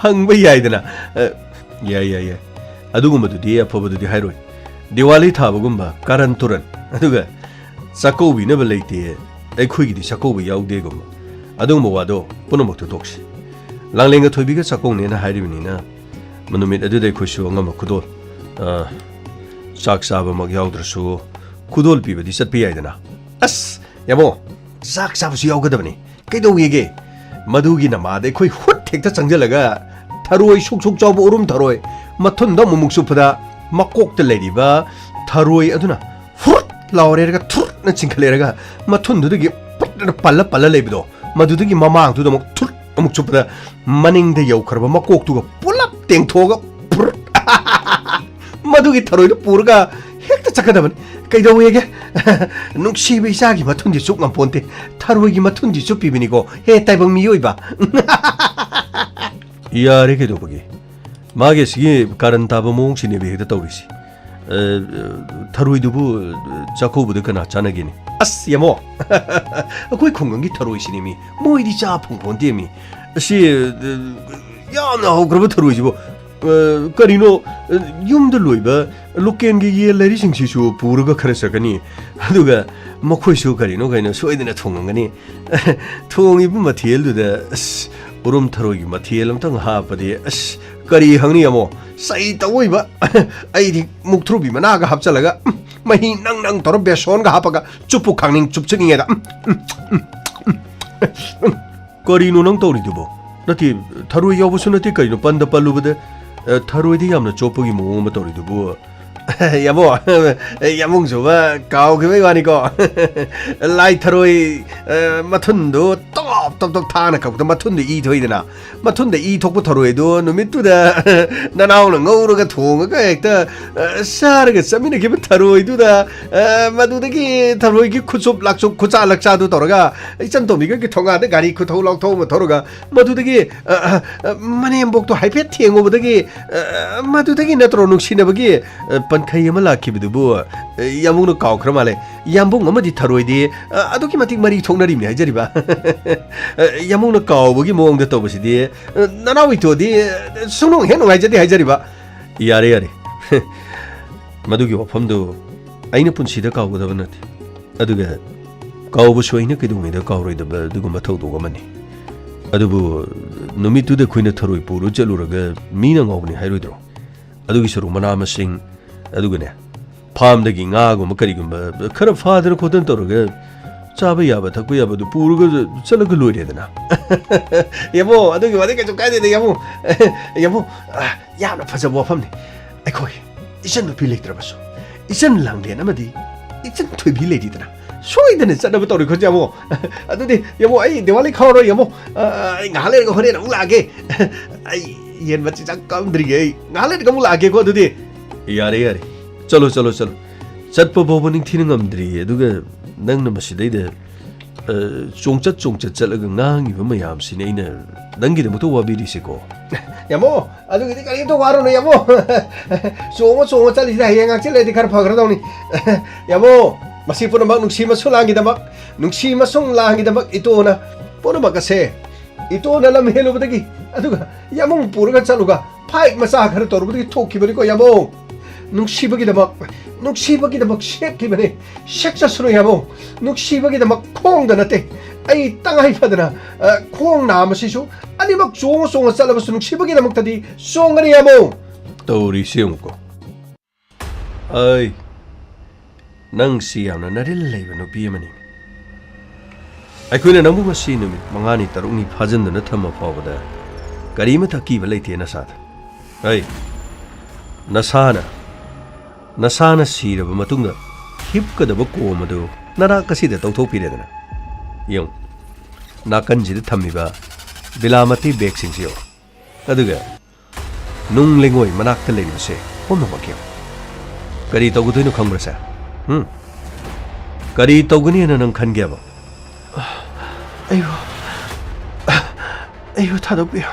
ꯍꯪꯕ ꯌꯥꯏꯗꯅ꯫ ꯑ, ꯌꯥꯏ, ꯌꯥꯏ, ꯌꯥꯏ꯫ ꯑꯗꯨꯒꯨꯝꯕꯗꯨꯗꯤ ꯑꯐꯕꯗꯨꯗꯤ ꯍꯥꯏꯔꯣꯏ꯫ ꯗꯤꯋꯥꯂꯤ ꯊꯥꯕꯒꯨꯝꯕ, ꯀꯥꯔꯟ ꯇꯨꯔꯟ, ꯑꯗꯨꯒ ꯆꯥꯛꯀꯧꯕꯤꯅꯕ ꯂꯩꯇꯦ, ꯑꯩꯈꯣꯏꯒꯤꯗꯤ ꯆꯥꯛꯀꯧꯕ ꯌꯥꯎꯗꯦꯒꯨꯝꯕ, ꯑꯗꯨꯒꯨꯝꯕ ꯋꯥꯗꯣ ꯄꯨꯝꯅꯃꯛꯇꯨ ꯇꯣꯛꯁꯤ꯫ ꯂꯥꯡꯂꯦꯟꯒ ꯊꯣꯏꯕꯤꯒ ꯆꯥꯛꯀꯧꯅꯦꯅ ꯍꯥꯏꯔꯤꯕꯅꯤꯅ, ꯅꯨꯃꯤꯠ ꯑꯗꯨꯗ ꯑꯩꯈꯣꯏꯁꯨ ꯑꯉꯝꯕ ꯈꯨꯗꯣꯜ, ꯑ, ꯆꯥꯛ ꯆꯥꯕꯃꯛ ꯌꯥꯎꯗ꯭ꯔꯁꯨ ꯈꯨꯗꯣꯜ ꯄꯤꯕꯗꯤ ꯆꯠꯄ ꯌꯥꯏꯗꯅ꯫ ꯑꯁ, ꯌꯥꯕꯣ, ꯆꯥꯛ ꯆꯥꯕꯁꯨ ꯌꯥꯎꯒꯗꯕꯅꯤ꯫ ꯀꯩꯗꯧꯋꯦꯒꯦ? ꯃꯗꯨꯒꯤ ꯅꯃꯥꯗ ꯑꯩꯈꯣꯏ ꯍꯨꯠ ꯍꯦꯛꯇ ꯆꯪꯁꯤꯜꯂꯒ ꯊꯔꯣꯏ ꯁꯨꯛ ꯁꯨꯛ ꯆꯥꯎꯕ ꯎꯔꯨꯝ ꯊꯔꯣꯏ ꯃꯊꯨꯟꯗꯣ ꯑꯃꯨꯛꯃꯨꯛ ꯆꯨꯞꯄꯗ ꯃꯀꯣꯛꯇ ꯂꯩꯔꯤꯕ ꯊꯔꯣꯏ ꯑꯗꯨꯅ ꯐꯨꯔꯨꯠ ꯂꯥꯎꯔꯦꯔꯒ ꯊꯨꯔꯨꯠꯅ ꯆꯤꯡꯈꯠꯂꯦꯔꯒ ꯃꯊꯨꯟꯗꯨꯗꯒꯤ ꯐꯨꯠꯅ ꯄꯜꯂ ꯄꯜꯂ ꯂꯩꯕꯗꯣ, ꯃꯗꯨꯗꯒꯤ ꯃꯃꯥꯡꯗꯨꯗ ꯑꯃꯨꯛ ꯊꯨꯔꯨꯠ ꯑꯃꯨꯛ ꯆꯨꯞꯄꯗ ꯃꯅꯤꯡꯗ ꯌꯧꯈ꯭ꯔꯕ ꯃꯀꯣꯛꯇꯨꯒ ꯄꯨꯂꯞ ꯇꯦꯡꯊꯣꯛꯑꯒ ꯐꯨꯔꯨꯠ ꯃꯗꯨꯒꯤ ꯊꯔꯣꯏꯗꯨ ꯄꯨꯔꯒ ꯍꯦꯛ ꯍꯦꯛꯇ ꯆꯠꯀꯗꯕꯅꯤ꯫ ꯀꯩꯗꯧꯋꯦꯒꯦ? ꯅꯨꯡꯁꯤꯕ ꯏꯆꯥꯒꯤ ꯃꯊꯨꯟꯗꯤ ꯆꯨꯞ ꯉꯝꯄꯣꯟꯇꯦ, ꯊꯔꯣꯏꯒꯤ ꯃꯊꯨꯟꯗꯤ ꯆꯨꯞꯄꯤꯕꯅꯤꯀꯣ꯫ ꯍꯦ, ꯇꯥꯏꯕꯪ ꯃꯤꯑꯣꯏꯕ!" ꯌꯥꯔꯦ, ꯀꯩꯗꯧꯕꯒꯤ? ꯃꯥꯒꯤ ꯑꯁꯤꯒꯤ ꯀꯥꯔꯟ ꯇꯥꯕ ꯃꯑꯣꯡꯁꯤꯅꯦꯕ ꯍꯦꯛꯇ ꯇꯧꯔꯤꯁꯤ꯫ ꯑ, ꯊꯔꯣꯏꯗꯨꯕꯨ ꯆꯥꯛꯀꯧꯕꯗ ꯀꯅꯥ ꯆꯥꯅꯒꯦꯅꯦ? ꯑꯁ, ꯌꯥꯃꯣ! ꯑꯩꯈꯣꯏ ꯈꯨꯡꯒꯪꯒꯤ ꯊꯔꯣꯏꯁꯤꯅꯦꯃꯤ, ꯃꯣꯏꯗꯤ ꯆꯥ ꯐꯪꯄꯣꯟꯇꯦꯃꯤ꯫ ꯑꯁꯤ, ꯑ, ꯌꯥꯝꯅ ꯍꯧꯈ꯭ꯔꯕ ꯊꯔꯣꯏꯁꯤꯕꯨ꯫ ꯑ, ꯀꯔꯤꯅꯣ, ꯑ, ꯌꯨꯝꯗ ꯂꯣꯏꯕ ꯂꯣꯀꯦꯜꯒꯤ ꯌꯦꯟ ꯂꯩꯔꯤꯁꯤꯡꯁꯤꯁꯨ ꯄꯨꯔꯒ ꯈꯔ ꯆꯠꯀꯅꯤ꯫ ꯑꯗꯨꯒ ꯃꯈꯣꯏꯁꯨ ꯀꯔꯤꯅꯣ ꯀꯩꯅꯣ ꯁꯣꯏꯗꯅ ꯊꯣꯡꯉꯝꯒꯅꯤ꯫ ꯊꯣꯡꯉꯤꯕ ꯃꯊꯦꯜꯗꯨꯗ, ꯑꯁ, ꯎꯔꯨꯝ ꯊꯔꯣꯏꯒꯤ ꯃꯊꯦꯜ ꯑꯝꯇꯪ ꯍꯥꯞꯄꯗꯤ, ꯑꯁ, ꯀꯔꯤ ꯍꯪꯅꯤ ꯑꯃꯣ? ꯆꯩ ꯇꯧꯏꯕ꯫ ꯑꯩꯗꯤ ꯃꯨꯛꯊ꯭ꯔꯨꯕꯤ ꯃꯅꯥꯒ ꯍꯥꯞꯆꯜꯂꯒ, ꯎꯝ, ꯃꯍꯤ ꯅꯪ ꯅꯪ ꯇꯧꯔ ꯕꯦꯁꯣꯟꯒ ꯍꯥꯞꯄꯒ ꯆꯨꯞꯄꯨ ꯈꯥꯡꯅꯤꯡ ꯆꯨꯞꯆꯅꯤꯡꯉꯦꯗ꯫ ꯎꯝ, ꯎꯝ, ꯎꯝ, ꯎꯝ, ꯎꯝ꯫ ꯀꯔꯤꯅꯣ ꯅꯪ ꯇꯧꯔꯤꯗꯨꯕꯣ? ꯅꯠꯇꯦ, ꯊꯔꯣꯏ ꯌꯥꯎꯕꯁꯨ ꯅꯠꯇꯦ, ꯀꯔꯤꯅꯣ ꯄꯟꯗ ꯄꯜꯂꯨꯕꯗ, ꯑ, ꯊꯔꯣꯏꯗꯤ ꯌꯥꯝꯅ ꯆꯣꯞꯄꯒꯤ ꯃꯑꯣꯡ ꯑꯃ ꯇꯧꯔꯤꯗꯨꯕꯨ? ꯌꯥꯃꯣ, ꯌꯥꯃꯨꯡ ꯁꯨꯕ ꯀꯥꯎꯈꯤꯕꯩ ꯋꯥꯅꯤꯀꯣ꯫ ꯂꯥꯏ ꯊꯔꯣꯏ, ꯑ, ꯃꯊꯨꯟꯗꯨ ꯇꯣꯞ ꯇꯣꯞ ꯇꯣꯞ ꯊꯥꯅ ꯀꯛꯄꯗ ꯃꯊꯨꯟꯗ ꯏ ꯊꯣꯛꯏꯗꯅ, ꯃꯊꯨꯟꯗ ꯏ ꯊꯣꯛꯄ ꯊꯔꯣꯏꯗꯨ ꯅꯨꯃꯤꯠꯇꯨꯗ ꯅꯅꯥꯎꯅ ꯉꯧꯔꯒ ꯊꯣꯡꯉꯒ ꯍꯦꯛꯇ, ꯑ, ꯆꯥꯔꯒ ꯆꯠꯃꯤꯟꯅꯈꯤꯕ ꯊꯔꯣꯏꯗꯨꯗ, ꯑ, ꯃꯗꯨꯗꯒꯤ ꯊꯔꯣꯏꯒꯤ ꯈꯨꯆꯨꯞ ꯂꯥꯛꯆꯨꯞ, ꯈꯨꯆꯥ ꯂꯛꯆꯥꯗꯨ ꯇꯧꯔꯒ ꯏꯆꯟ ꯇꯣꯝꯕꯤꯒꯤ ꯊꯣꯡꯒꯥꯟꯗ ꯒꯥꯔꯤ ꯈꯨꯊꯧ ꯂꯥꯎꯊꯧ ꯑꯃ ꯊꯧꯔꯒ ꯃꯗꯨꯗꯒꯤ, ꯑ, ꯑ, ꯑ, ꯃꯅꯦꯝꯕꯣꯛꯇꯣ ꯍꯥꯏꯐꯦꯠ ꯊꯦꯡꯉꯨꯕꯗꯒꯤ, ꯑ, ꯃꯗꯨꯗꯒꯤ ꯅꯠꯇ꯭ꯔꯣ ꯅꯨꯡꯁꯤꯅꯕꯒꯤ, ꯑ, ꯄꯟꯈꯩ ꯑꯃ ꯂꯥꯛꯈꯤꯕꯗꯨꯕꯨ, ꯑ, ꯌꯥꯝꯕꯨꯡꯅ ꯀꯥꯎꯈ꯭ꯔ ꯃꯥꯜꯂꯦ꯫ ꯌꯥꯝꯕꯨꯡ ꯑꯃꯗꯤ ꯊꯔꯣꯏꯗꯤ, ꯑ, ꯑꯗꯨꯛꯀꯤ ꯃꯇꯤꯛ ꯃꯔꯤ ꯊꯣꯛꯅꯔꯤꯕꯅꯤ ꯍꯥꯏꯖꯔꯤꯕ꯫ ꯑ, ꯌꯥꯝꯕꯨꯡꯅ ꯀꯥꯎꯕꯒꯤ ꯃꯑꯣꯡꯗ ꯇꯧꯕꯁꯤꯗꯤ, ꯑ, ꯅꯅꯥꯎ ꯏꯇꯣꯗꯤ, ꯑ, ꯁꯨꯡꯅꯨꯡ ꯍꯦꯛ ꯅꯨꯡꯉꯥꯏꯖꯗꯦ ꯍꯥꯏꯖꯔꯤꯕ꯫ ꯌꯥꯔꯦ, ꯌꯥꯔꯦ꯫ ꯃꯗꯨꯒꯤ ꯋꯥꯐꯝꯗꯨ ꯑꯩꯅ ꯄꯨꯟꯁꯤꯗ ꯀꯥꯎꯒꯗꯕ ꯅꯠꯇꯦ꯫ ꯑꯗꯨꯒ ꯀꯥꯎꯕꯁꯨ ꯑꯩꯅ ꯀꯩꯗꯧꯉꯩꯗ ꯀꯥꯎꯔꯣꯏꯗꯕ ꯑꯗꯨꯒꯨꯝꯕ ꯊꯧꯗꯣꯛ ꯑꯃꯅꯤ꯫ ꯑꯗꯨꯕꯨ ꯅꯨꯃꯤꯠꯇꯨꯗ ꯑꯩꯈꯣꯏꯅ ꯊꯔꯣꯏ ꯄꯨꯔ ꯆꯠꯂꯨꯔꯒ ꯃꯤꯅ ꯉꯥꯎꯕꯅꯤ ꯍꯥꯏꯔꯣꯏꯗ꯭ꯔꯣ? ꯑꯗꯨꯒꯤ ꯁꯔꯨꯛ ꯃꯅꯥ ꯃꯁꯤꯡ, ꯑꯗꯨꯒꯅꯦ, ꯐꯥꯝꯗꯒꯤ ꯉꯥꯒꯨꯝꯕ ꯀꯔꯤꯒꯨꯝꯕ ꯈꯔ ꯐꯥꯗꯅ ꯈꯣꯠꯇꯅ ꯇꯧꯔꯒ ꯆꯥꯕ ꯌꯥꯕ ꯊꯛꯄ ꯌꯥꯕꯗꯨ ꯄꯨꯔꯒ ꯆꯠꯂꯒ ꯂꯣꯏꯔꯦꯗꯅ꯫ ꯌꯥꯃꯣ, ꯑꯗꯨꯒꯤ ꯋꯥꯗꯤ ꯀꯩꯁꯨ ꯀꯥꯏꯗꯦꯗ, ꯌꯥꯃꯣ꯫ ꯌꯥꯃꯣ, ꯑ, ꯌꯥꯝꯅ ꯐꯖꯕ ꯋꯥꯐꯝꯅꯤ꯫ ꯑꯩꯈꯣꯏ ꯏꯆꯟ ꯅꯨꯄꯤ ꯂꯩꯇ꯭ꯔꯕꯁꯨ, ꯏꯆꯟ ꯂꯥꯡꯂꯦꯟ ꯑꯃꯗꯤ ꯏꯆꯟ ꯊꯣꯏꯕꯤ ꯂꯩꯔꯤꯗꯅ, ꯁꯣꯏꯗꯅ ꯆꯠꯅꯕ ꯇꯧꯔꯤꯈꯣ, ꯌꯥꯃꯣ꯫ ꯑꯗꯨꯗꯤ, ꯌꯥꯃꯣ, ꯑꯩ ꯗꯤꯋꯥꯂꯤ ꯈꯥꯎꯔꯔꯣꯏ, ꯌꯥꯃꯣ꯫ ꯑ, ꯑꯩ ꯉꯥꯏꯍꯥꯛ ꯂꯩꯔꯒ ꯍꯣꯔꯦꯟ ꯑꯃꯨꯛ ꯂꯥꯛꯑꯒꯦ꯫ ꯑꯩ ꯌꯦꯟ ꯃꯆꯤꯟꯖꯥꯛ ꯀꯝꯗ꯭ꯔꯤꯒꯦ, ꯑꯩ ꯉꯥꯏꯍꯥꯛ ꯂꯩꯔꯒ ꯑꯃꯨꯛ ꯂꯥꯛꯑꯒꯦꯀꯣ, ꯑꯗꯨꯗꯤ꯫ ꯌꯥꯔꯦ, ꯌꯥꯔꯦ꯫ ꯆꯠꯂꯣ, ꯆꯠꯂꯣ, ꯆꯠꯂꯣ꯫ ꯆꯠꯄ ꯐꯥꯎꯕ ꯅꯤꯡꯊꯤꯅ ꯉꯝꯗ꯭ꯔꯤ, ꯑꯗꯨꯒ ꯅꯪꯅ ꯃꯁꯤꯗꯩꯗ, ꯑ, ꯆꯣꯡꯆꯠ ꯆꯣꯡꯆꯠ ꯆꯠꯂꯒ ꯉꯥꯡꯉꯤꯕ ꯃꯌꯥꯝꯁꯤꯅꯤ ꯑꯩꯅ ꯅꯪꯒꯤꯗꯃꯛꯇ ꯋꯥꯕꯤꯔꯤꯁꯤꯀꯣ꯫ ꯌꯥꯃꯣ, ꯑꯗꯨꯒꯤꯗꯤ ꯀꯔꯤꯝꯇ ꯋꯥꯔꯨꯅꯨ, ꯌꯥꯃꯣ꯫ ꯆꯣꯡꯉ ꯆꯣꯡꯉ ꯆꯠꯂꯤꯁꯤꯗ ꯍꯌꯦꯡ ꯉꯥꯛꯆꯤꯜꯂꯗꯤ ꯈꯔ ꯐꯒꯗꯧꯅꯤ꯫ ꯌꯥꯃꯣ, ꯃꯁꯤ ꯄꯨꯝꯅꯃꯛ ꯅꯨꯡꯁꯤ ꯃꯁꯨꯂꯥꯡꯒꯤꯗꯃꯛ, ꯅꯨꯡꯁꯤ ꯃꯁꯨꯂꯥꯡꯒꯤꯗꯃꯛ ꯏꯇꯣꯅ ꯄꯨꯝꯅꯃꯛ ꯑꯁꯦ, ꯏꯇꯣꯅ ꯂꯝ ꯍꯦꯜꯂꯨꯕꯗꯒꯤ, ꯑꯗꯨꯒ ꯌꯥꯃꯨꯡ ꯄꯨꯔꯒ ꯆꯠꯂꯨꯒ, ꯐꯥꯏꯠ ꯃꯆꯥ ꯈꯔ ꯇꯧꯔꯨꯕꯗꯒꯤ ꯊꯣꯛꯈꯤꯕꯅꯤꯀꯣ, ꯌꯥꯃꯣ꯫ ꯅꯨꯡꯁꯤꯕꯒꯤꯗꯃꯛ, ꯅꯨꯡꯁꯤꯕꯒꯤꯗꯃꯛ ꯁꯦꯠꯈꯤꯕꯅꯤ꯫ ꯁꯦꯛꯆꯁꯅꯨ, ꯌꯥꯃꯣ꯫ ꯅꯨꯡꯁꯤꯕꯒꯤꯗꯃꯛ ꯈꯣꯡꯗ ꯅꯠꯇꯦ꯫ ꯑꯩ ꯇꯉꯥꯏ ꯐꯗꯅ, ꯑ, ꯈꯣꯡ ꯅꯥꯝꯃꯁꯤꯁꯨ ꯑꯅꯤꯃꯛ ꯆꯣꯡꯉ ꯆꯣꯡꯉ ꯆꯠꯂꯕꯁꯨ ꯅꯨꯡꯁꯤꯕꯒꯤꯗꯃꯛꯇꯗꯤ ꯆꯣꯡꯒꯅꯤ, ꯌꯥꯃꯣ꯫ ꯇꯧꯔꯤꯁꯤ ꯌꯦꯡꯉꯨꯀꯣ꯫ ꯑꯩ, ꯅꯪꯁꯤ ꯌꯥꯝꯅ ꯅꯔꯤꯜ ꯂꯩꯕ ꯅꯨꯄꯤ ꯑꯃꯅꯤ꯫ ꯑꯩꯈꯣꯏꯅ ꯅꯪꯕꯨ ꯉꯁꯤ ꯅꯨꯃꯤꯠ ꯃꯉꯥꯅꯤ ꯇꯔꯨꯛꯅꯤ ꯐꯥꯖꯤꯟꯗꯨꯅ ꯊꯝꯕ ꯐꯥꯎꯕꯗ ꯀꯔꯤꯃꯠꯇ ꯑꯀꯤꯕ ꯂꯩꯇꯦ ꯅꯁꯥꯗ꯫ ꯑꯩ, ꯅꯁꯥꯅ, ꯅꯁꯥꯅ ꯁꯤꯔꯕ ꯃꯇꯨꯡꯗ ꯍꯤꯞꯀꯗꯕ ꯀꯣꯝ ꯑꯗꯨ ꯅꯅꯥꯛ ꯑꯁꯤꯗ ꯇꯧꯊꯣꯛꯄꯤꯔꯦꯗꯅ꯫ ꯌꯦꯡꯉꯨ, ꯅꯥꯀꯟꯁꯤꯗ ꯊꯝꯃꯤꯕ ꯕꯤꯂꯥꯃꯇꯤ ꯕꯦꯒꯁꯤꯡꯁꯤ ꯌꯦꯡꯉꯨ꯫ ꯑꯗꯨꯒ ꯅꯨꯡ ꯂꯩꯉꯣꯏ ꯃꯅꯥꯛꯇ ꯂꯩꯔꯤꯕꯁꯦ ꯄꯨꯝꯅꯃꯛ ꯌꯦꯡꯉꯨ꯫ ꯀꯔꯤ ꯇꯧꯒꯗꯣꯏꯅꯣ ꯈꯪꯕ꯭ꯔꯁꯦ? ꯎꯝ? ꯀꯔꯤ ꯇꯧꯒꯅꯤꯅ ꯅꯪ ꯈꯟꯒꯦꯕ? ꯑꯩꯕꯨ, ꯑꯩꯕꯨ ꯊꯥꯗꯣꯛꯄꯤꯌꯨ꯫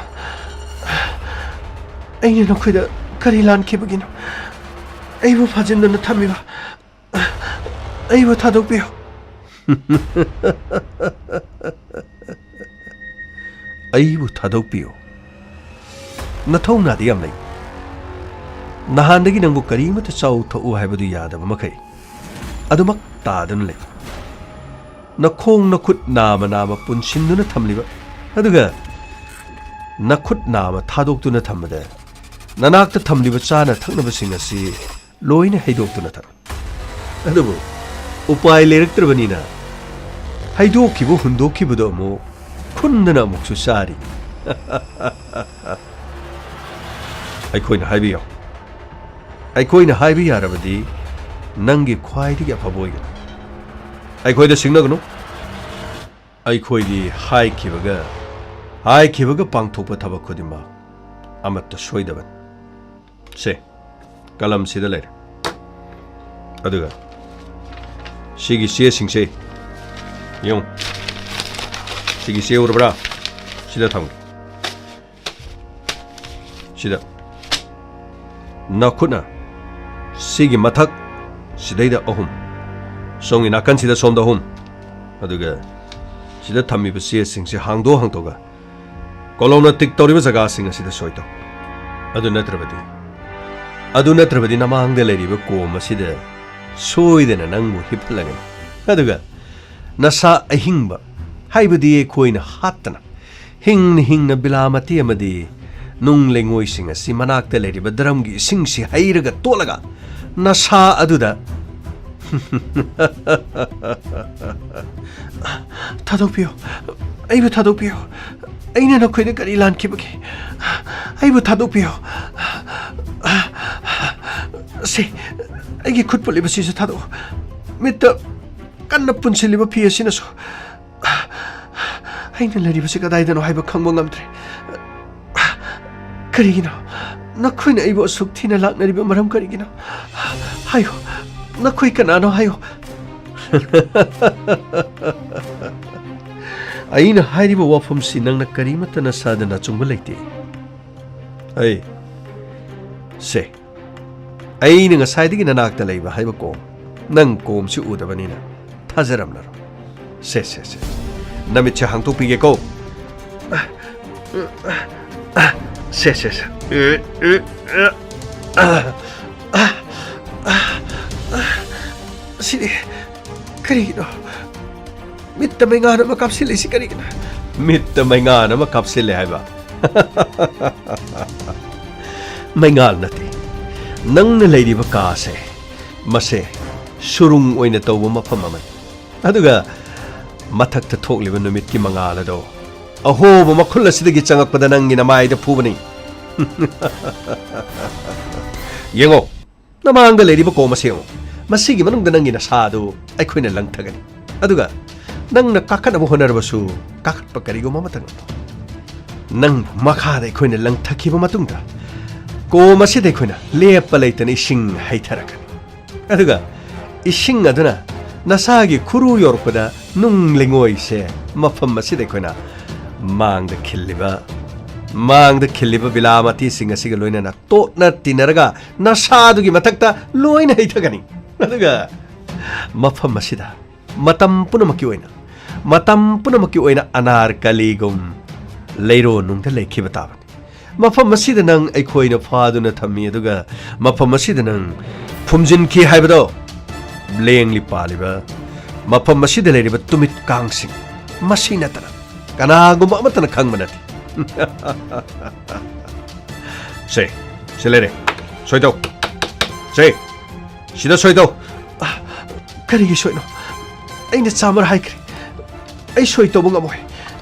ꯑꯩꯅ ꯅꯈꯣꯏꯗ ꯀꯔꯤ ꯂꯥꯟꯈꯤꯕꯒꯤꯅꯣ? ꯑꯩꯕꯨ ꯐꯥꯖꯤꯟꯗꯨꯅ ꯊꯝꯃꯤꯕ, ꯑꯩꯕꯨ ꯊꯥꯗꯣꯛꯄꯤꯌꯨ꯫ ꯑꯩꯕꯨ ꯊꯥꯗꯣꯛꯄꯤꯌꯨ꯫ ꯅꯊꯧꯅꯥꯗꯤ ꯌꯥꯝ ꯂꯩ꯫ ꯅꯍꯥꯟꯗꯒꯤ ꯅꯪꯕꯨ ꯀꯔꯤꯃꯠꯇ ꯆꯥꯎ ꯊꯛꯎ ꯍꯥꯏꯕꯗꯨ ꯌꯥꯗꯕ ꯃꯈꯩ ꯑꯗꯨꯃꯛ ꯇꯥꯗꯨꯅ ꯂꯩ꯫ ꯅꯈꯣꯡ ꯅꯈꯨꯠ ꯅꯥꯃ ꯅꯥꯃ ꯄꯨꯟꯁꯤꯟꯗꯨꯅ ꯊꯝꯂꯤꯕ, ꯑꯗꯨꯒ ꯅꯈꯨꯠ ꯅꯥꯃ ꯊꯥꯗꯣꯛꯇꯨꯅ ꯊꯝꯕꯗ ꯅꯅꯥꯛꯇ ꯊꯝꯂꯤꯕ ꯆꯥꯅ ꯊꯛꯅꯕꯁꯤꯡ ꯑꯁꯤ ꯂꯣꯏꯅ ꯍꯩꯗꯣꯛꯇꯨꯅ ꯊꯛ꯫ ꯑꯗꯨꯕꯨ ꯎꯄꯥꯏ ꯂꯩꯔꯛꯇ꯭ꯔꯕꯅꯤꯅ ꯍꯩꯗꯣꯛꯈꯤꯕ ꯍꯨꯟꯗꯣꯛꯈꯤꯕꯗꯣ ꯑꯃꯨꯛ ꯈꯨꯟꯗꯅ ꯑꯃꯨꯛꯁꯨ ꯆꯥꯔꯤ꯫ ꯑꯩꯈꯣꯏꯅ ꯍꯥꯏꯕ ꯌꯥꯎ꯫ ꯑꯩꯈꯣꯏꯅ ꯍꯥꯏꯕ ꯌꯥꯔꯕꯗꯤ ꯅꯪꯒꯤ ꯈ꯭ꯋꯥꯏꯗꯒꯤ ꯑꯐꯕ ꯑꯣꯏꯒꯅꯤ꯫ ꯑꯩꯈꯣꯏꯗ ꯁꯤꯡꯅꯒꯅꯨ꯫ ꯑꯩꯈꯣꯏꯗꯤ ꯍꯥꯏꯈꯤꯕꯒ, ꯍꯥꯏꯈꯤꯕꯒ ꯄꯥꯡꯊꯣꯛꯄ ꯊꯕꯛ ꯈꯨꯗꯤꯡꯃꯛ ꯑꯃꯠꯇ ꯁꯣꯏꯗꯕꯅꯤ꯫ ꯁꯦ, ꯀꯂꯝꯁꯤꯗ ꯂꯩꯔꯦ꯫ ꯑꯗꯨꯒ ꯁꯤꯒꯤ ꯆꯦꯁꯤꯡꯁꯦ ꯌꯦꯡꯉꯨ꯫ ꯁꯤꯒꯤ ꯆꯦ ꯎꯔꯕ꯭ꯔꯥ? ꯁꯤꯗ ꯊꯝꯒꯦ꯫ ꯁꯤꯗ ꯅꯈꯨꯠꯅ ꯁꯤꯒꯤ ꯃꯊꯛ ꯁꯤꯗꯩꯗ ꯑꯍꯨꯝ, ꯁꯣꯝꯒꯤ ꯅꯥꯀꯟꯁꯤꯗ ꯁꯣꯝꯗ ꯑꯍꯨꯝ, ꯑꯗꯨꯒ ꯁꯤꯗ ꯊꯝꯃꯤꯕ ꯆꯦꯁꯤꯡꯁꯦ ꯍꯥꯡꯗꯣꯛ ꯍꯥꯡꯗꯣꯛꯑꯒ ꯀꯣꯂꯣꯝꯅ ꯇꯤꯛ ꯇꯧꯔꯤꯕ ꯖꯒꯥꯁꯤꯡ ꯑꯁꯤꯗ ꯁꯣꯏ ꯇꯧ꯫ ꯑꯗꯨ ꯅꯠꯇ꯭ꯔꯕꯗꯤ, ꯑꯗꯨ ꯅꯠꯇ꯭ꯔꯕꯗꯤ ꯅꯃꯥꯡꯗ ꯂꯩꯔꯤꯕ ꯀꯣꯝ ꯑꯁꯤꯗ ꯁꯣꯏꯗꯅ ꯅꯪꯕꯨ ꯍꯤꯞꯍꯜꯂꯒꯅꯤ꯫ ꯑꯗꯨꯒ ꯅꯁꯥ ꯑꯍꯤꯡꯕ, ꯍꯥꯏꯕꯗꯤ ꯑꯩꯈꯣꯏꯅ ꯍꯥꯠꯇꯅ ꯍꯤꯡꯅ ꯍꯤꯡꯅ ꯕꯤꯂꯥꯃꯇꯤ ꯑꯃꯗꯤ ꯅꯨꯡ ꯂꯩꯉꯣꯏꯁꯤꯡ ꯑꯁꯤ ꯃꯅꯥꯛꯇ ꯂꯩꯔꯤꯕ ꯗ꯭ꯔꯝꯒꯤ ꯏꯁꯤꯡꯁꯤ ꯍꯩꯔꯒ ꯇꯣꯠꯂꯒ ꯅꯁꯥ ꯑꯗꯨꯗ "ꯊꯥꯗꯣꯛꯄꯤꯌꯨ, ꯑꯩꯕꯨ ꯊꯥꯗꯣꯛꯄꯤꯌꯨ꯫ ꯑꯩꯅ ꯅꯈꯣꯏꯗ ꯀꯔꯤ ꯂꯥꯟꯈꯤꯕꯒꯦ? ꯑꯩꯕꯨ ꯊꯥꯗꯣꯛꯄꯤꯌꯨ꯫ ꯁꯤ, ꯑꯩꯒꯤ ꯈꯨꯠ ꯄꯨꯜꯂꯤꯕꯁꯤꯁꯨ ꯊꯥꯗꯣꯛꯎ꯫ ꯃꯤꯠꯇ ꯀꯟꯅ ꯄꯨꯟꯁꯤꯜꯂꯤꯕ ꯐꯤ ꯑꯁꯤꯅꯁꯨ ꯑꯩꯅ ꯂꯩꯔꯤꯕꯁꯤ ꯀꯗꯥꯏꯗꯅꯣ ꯍꯥꯏꯕ ꯈꯪꯕ ꯉꯝꯗ꯭ꯔꯦ꯫ ꯀꯔꯤꯒꯤꯅꯣ? ꯅꯈꯣꯏꯅ ꯑꯩꯕꯨ ꯑꯁꯨꯛ ꯊꯤꯅ ꯂꯥꯛꯅꯔꯤꯕ ꯃꯔꯝ ꯀꯔꯤꯒꯤꯅꯣ? ꯍꯥꯏꯌꯨ, ꯅꯈꯣꯏ ꯀꯅꯥꯅꯣ ꯍꯥꯏꯌꯨ꯫" "ꯑꯩꯅ ꯍꯥꯏꯔꯤꯕ ꯋꯥꯐꯝꯁꯤ ꯅꯪꯅ ꯀꯔꯤꯃꯠꯇ ꯅꯁꯥꯗ ꯑꯆꯨꯝꯕ ꯂꯩꯇꯦ꯫ ꯑꯩ, ꯁꯦ, ꯑꯩꯅ ꯉꯁꯥꯏꯗꯒꯤ ꯅꯅꯥꯛꯇ ꯂꯩꯕ ꯍꯥꯏꯕ ꯀꯣꯝ, ꯅꯪ ꯀꯣꯝꯁꯤ ꯎꯗꯕꯅꯤꯅ ꯊꯥꯖꯔꯝꯂꯔꯣꯏ꯫ ꯁꯦ, ꯁꯦ, ꯁꯦ, ꯅꯃꯤꯠꯁꯦ ꯍꯥꯡꯗꯣꯛꯄꯤꯒꯦꯀꯣ꯫ ꯁꯦ, ꯁꯦ, ꯁꯦ꯫ ꯁꯤꯗꯤ ꯀꯔꯤꯒꯤꯅꯣ? ꯃꯤꯠꯇ ꯃꯩꯉꯥꯟ ꯑꯃ ꯀꯥꯞꯁꯤꯜꯂꯤꯁꯤ ꯀꯔꯤꯒꯤꯅꯣ?" "ꯃꯤꯠꯇ ꯃꯩꯉꯥꯟ ꯑꯃ ꯀꯥꯞꯁꯤꯜꯂꯦ ꯍꯥꯏꯕ?" "ꯃꯩꯉꯥꯟ ꯅꯠꯇꯦ꯫ ꯅꯪꯅ ꯂꯩꯔꯤꯕ ꯀꯥꯁꯦ, ꯃꯁꯦ ꯁꯨꯔꯨꯡ ꯑꯣꯏꯅ ꯇꯧꯕ ꯃꯐꯝ ꯑꯃꯅꯤ꯫ ꯑꯗꯨꯒ ꯃꯊꯛꯇ ꯊꯣꯛꯂꯤꯕ ꯅꯨꯃꯤꯠꯀꯤ ꯃꯉꯥꯜ ꯑꯗꯣ ꯑꯍꯣꯕ ꯃꯈꯨꯜ ꯑꯁꯤꯗꯒꯤ ꯆꯪꯉꯛꯄꯗ ꯅꯪꯒꯤ ꯅꯃꯥꯏꯗ ꯐꯨꯕꯅꯤ꯫" "ꯌꯦꯡꯉꯣ, ꯅꯃꯥꯡꯗ ꯂꯩꯔꯤꯕ ꯀꯣꯝ ꯑꯁꯤ ꯌꯦꯡꯉꯨ꯫ ꯃꯁꯤꯒꯤ ꯃꯅꯨꯡꯗ ꯅꯪꯒꯤ ꯅꯁꯥ ꯑꯗꯨ ꯑꯩꯈꯣꯏꯅ ꯂꯪꯊꯒꯅꯤ꯫ ꯑꯗꯨꯒ ꯅꯪꯅ ꯀꯥꯈꯠꯅꯕ ꯍꯣꯠꯅꯔꯕꯁꯨ ꯀꯥꯈꯠꯄ ꯀꯔꯤꯒꯨꯝꯕ ꯑꯃꯠꯇ ꯉꯝꯃꯣꯏ꯫ ꯅꯪꯕꯨ ꯃꯈꯥꯗ ꯑꯩꯈꯣꯏꯅ ꯂꯪꯊꯈꯤꯕ ꯃꯇꯨꯡꯗ ꯀꯣꯝ ꯑꯁꯤꯗ ꯑꯩꯈꯣꯏꯅ ꯂꯦꯞꯄ ꯂꯩꯇꯅ ꯏꯁꯤꯡ ꯍꯩꯊꯔꯛꯀꯅꯤ꯫ ꯑꯗꯨꯒ ꯏꯁꯤꯡ ꯑꯗꯨꯅ ꯅꯁꯥꯒꯤ ꯈꯨꯔꯨ ꯌꯧꯔꯛꯄꯗ ꯅꯨꯡ ꯂꯩꯉꯣꯏꯁꯦ ꯃꯐꯝ ꯑꯁꯤꯗ ꯑꯩꯈꯣꯏꯅ ꯃꯥꯡꯗ ꯈꯤꯜꯂꯤꯕ, ꯃꯥꯡꯗ ꯈꯤꯜꯂꯤꯕ ꯕꯤꯂꯥꯃꯇꯤꯁꯤꯡ ꯑꯁꯤꯒ ꯂꯣꯏꯅꯅ ꯇꯣꯠꯅ ꯇꯤꯟꯅꯔꯒ ꯅꯁꯥꯗꯨꯒꯤ ꯃꯊꯛꯇ ꯂꯣꯏꯅ ꯍꯩꯊꯒꯅꯤ꯫ ꯑꯗꯨꯒ ꯃꯐꯝ ꯑꯁꯤꯗ ꯃꯇꯝ ꯄꯨꯝꯅꯃꯛꯀꯤ ꯑꯣꯏꯅ, ꯃꯇꯝ ꯄꯨꯝꯅꯃꯛꯀꯤ ꯑꯣꯏꯅ ꯑꯅꯥꯔꯀꯂꯤꯒꯨꯝ ꯂꯩꯔꯣꯟꯅꯨꯡꯗ ꯂꯩꯈꯤꯕ ꯇꯥꯕꯅꯤ꯫ ꯃꯐꯝ ꯑꯁꯤꯗ ꯅꯪ ꯑꯩꯈꯣꯏꯅ ꯐꯥꯗꯨꯅ ꯊꯝꯃꯤ, ꯑꯗꯨꯒ ꯃꯐꯝ ꯑꯁꯤꯗ ꯅꯪ ꯐꯨꯝꯖꯤꯟꯈꯤ ꯍꯥꯏꯕꯗꯣ꯫ ꯂꯦꯡꯂꯤ ꯄꯥꯜꯂꯤꯕ ꯃꯐꯝ ꯑꯁꯤꯗ ꯂꯩꯔꯤꯕ ꯇꯨꯃꯤꯠ ꯀꯥꯡꯁꯤꯡ, ꯃꯁꯤ ꯅꯠꯇꯅ ꯀꯅꯥꯒꯨꯝꯕ ꯑꯃꯠꯇꯅ ꯈꯪꯕ ꯅꯠꯇꯦ꯫ ꯁꯦ, ꯁꯤ ꯂꯩꯔꯦ꯫ ꯁꯣꯏ ꯇꯧ꯫ ꯁꯦ, ꯁꯤꯗ ꯁꯣꯏ ꯇꯧ꯫ ꯑ, ꯀꯔꯤꯒꯤ ꯁꯣꯏꯅꯣ? ꯑꯩꯅ ꯆꯥꯝꯃꯔ ꯍꯥꯏꯈ꯭ꯔꯦ꯫ ꯑꯩ ꯁꯣꯏ ꯇꯧꯕ ꯉꯝꯃꯣꯏ꯫